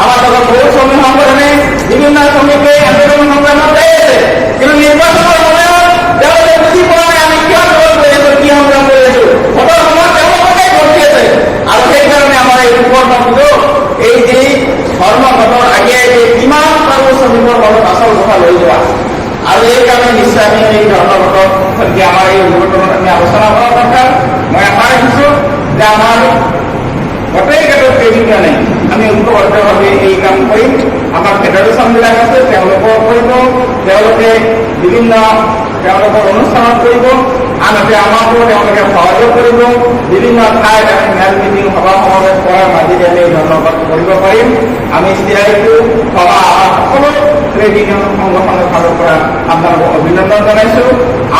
আমাৰ লগত বহুত শ্ৰমিক সংগঠনে, বিভিন্ন শ্ৰমিকে আন্দোলন সংগ্ৰামত যাই আছে, কিন্তু নিৰ্বাচনৰ সময়ত তেওঁলোকে বুজি পোৱা নাই আমি কিয় আন্দোলন কৰি আছো, কি সংগ্ৰাম কৰি আছো। ভোটৰ সময়ত তেওঁলোকে ভোট দি আছে। আৰু সেইকাৰণে আমাৰ এই সুবৰ্ণ সুযোগ, এই যি ধৰ্মঘটৰ আগে আগে কিমান পাৰো শ্ৰমিকৰ মাজত আচল কথা লৈ যোৱা। আৰু এই কাৰণে নিশ্চয় আমি এই ধৰ্মঘটৰ সৈতে আমাৰ এই অভিৱৰ্তনত আমি আলোচনা কৰা দৰকাৰ। মই আশা ৰাখিছো যে আমাৰ গোটেইকেইটা ট্ৰেড ইউনিয়নে আমি ঐক্যবদ্ধভাৱে এই কাম কৰিম। আমাৰ ফেডাৰেশ্যনবিলাক আছে, তেওঁলোকেও কৰিব, তেওঁলোকে বিভিন্ন তেওঁলোকৰ অনুষ্ঠানত কৰিব, আনহাতে আমাকো তেওঁলোকে সহযোগ কৰিব। বিভিন্ন ঠাইত আমি মেল মিটিং, সভা সমাৱেশ কৰাৰ মাজেদি আমি এই ধৰ্মঘট কৰিব পাৰিম। আমি চিআইটিইউ সভা, আমাৰ সকলো ট্ৰেড ইউনিয়ন সংগঠনৰ ফালৰ পৰা আপোনালোকক অভিনন্দন জনাইছো।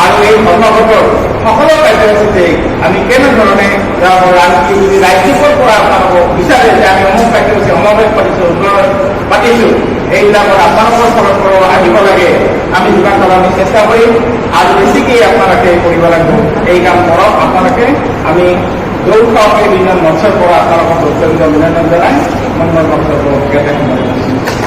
আৰু এই ধৰ্মঘটৰ সকলো কাৰ্যসূচীতে আমি কেনেধৰণে যাব, আনকি যদি ৰাজ্যিকৰ পৰা আপোনালোকক বিচাৰে যে আমি অমুক কাৰ্যসূচী সমাৱেশ পাতিছো, উন্নয়ন পাতিছো, এইবিলাকত আপোনালোকৰ ফালৰ পৰাও আহিব লাগে। আমি যিমান পাৰোঁ আমি চেষ্টা কৰিম আৰু বেছিকে আপোনালোকে কৰিব লাগিব। এই কাম কৰক আপোনালোকে। আমি যৌথ ট্ৰেড ইউনিয়ন মঞ্চৰ পৰা আপোনালোকক অত্যন্ত অভিনন্দন জনাই মই মোৰ বক্তব্য ইয়াতে সামৰিছোঁ।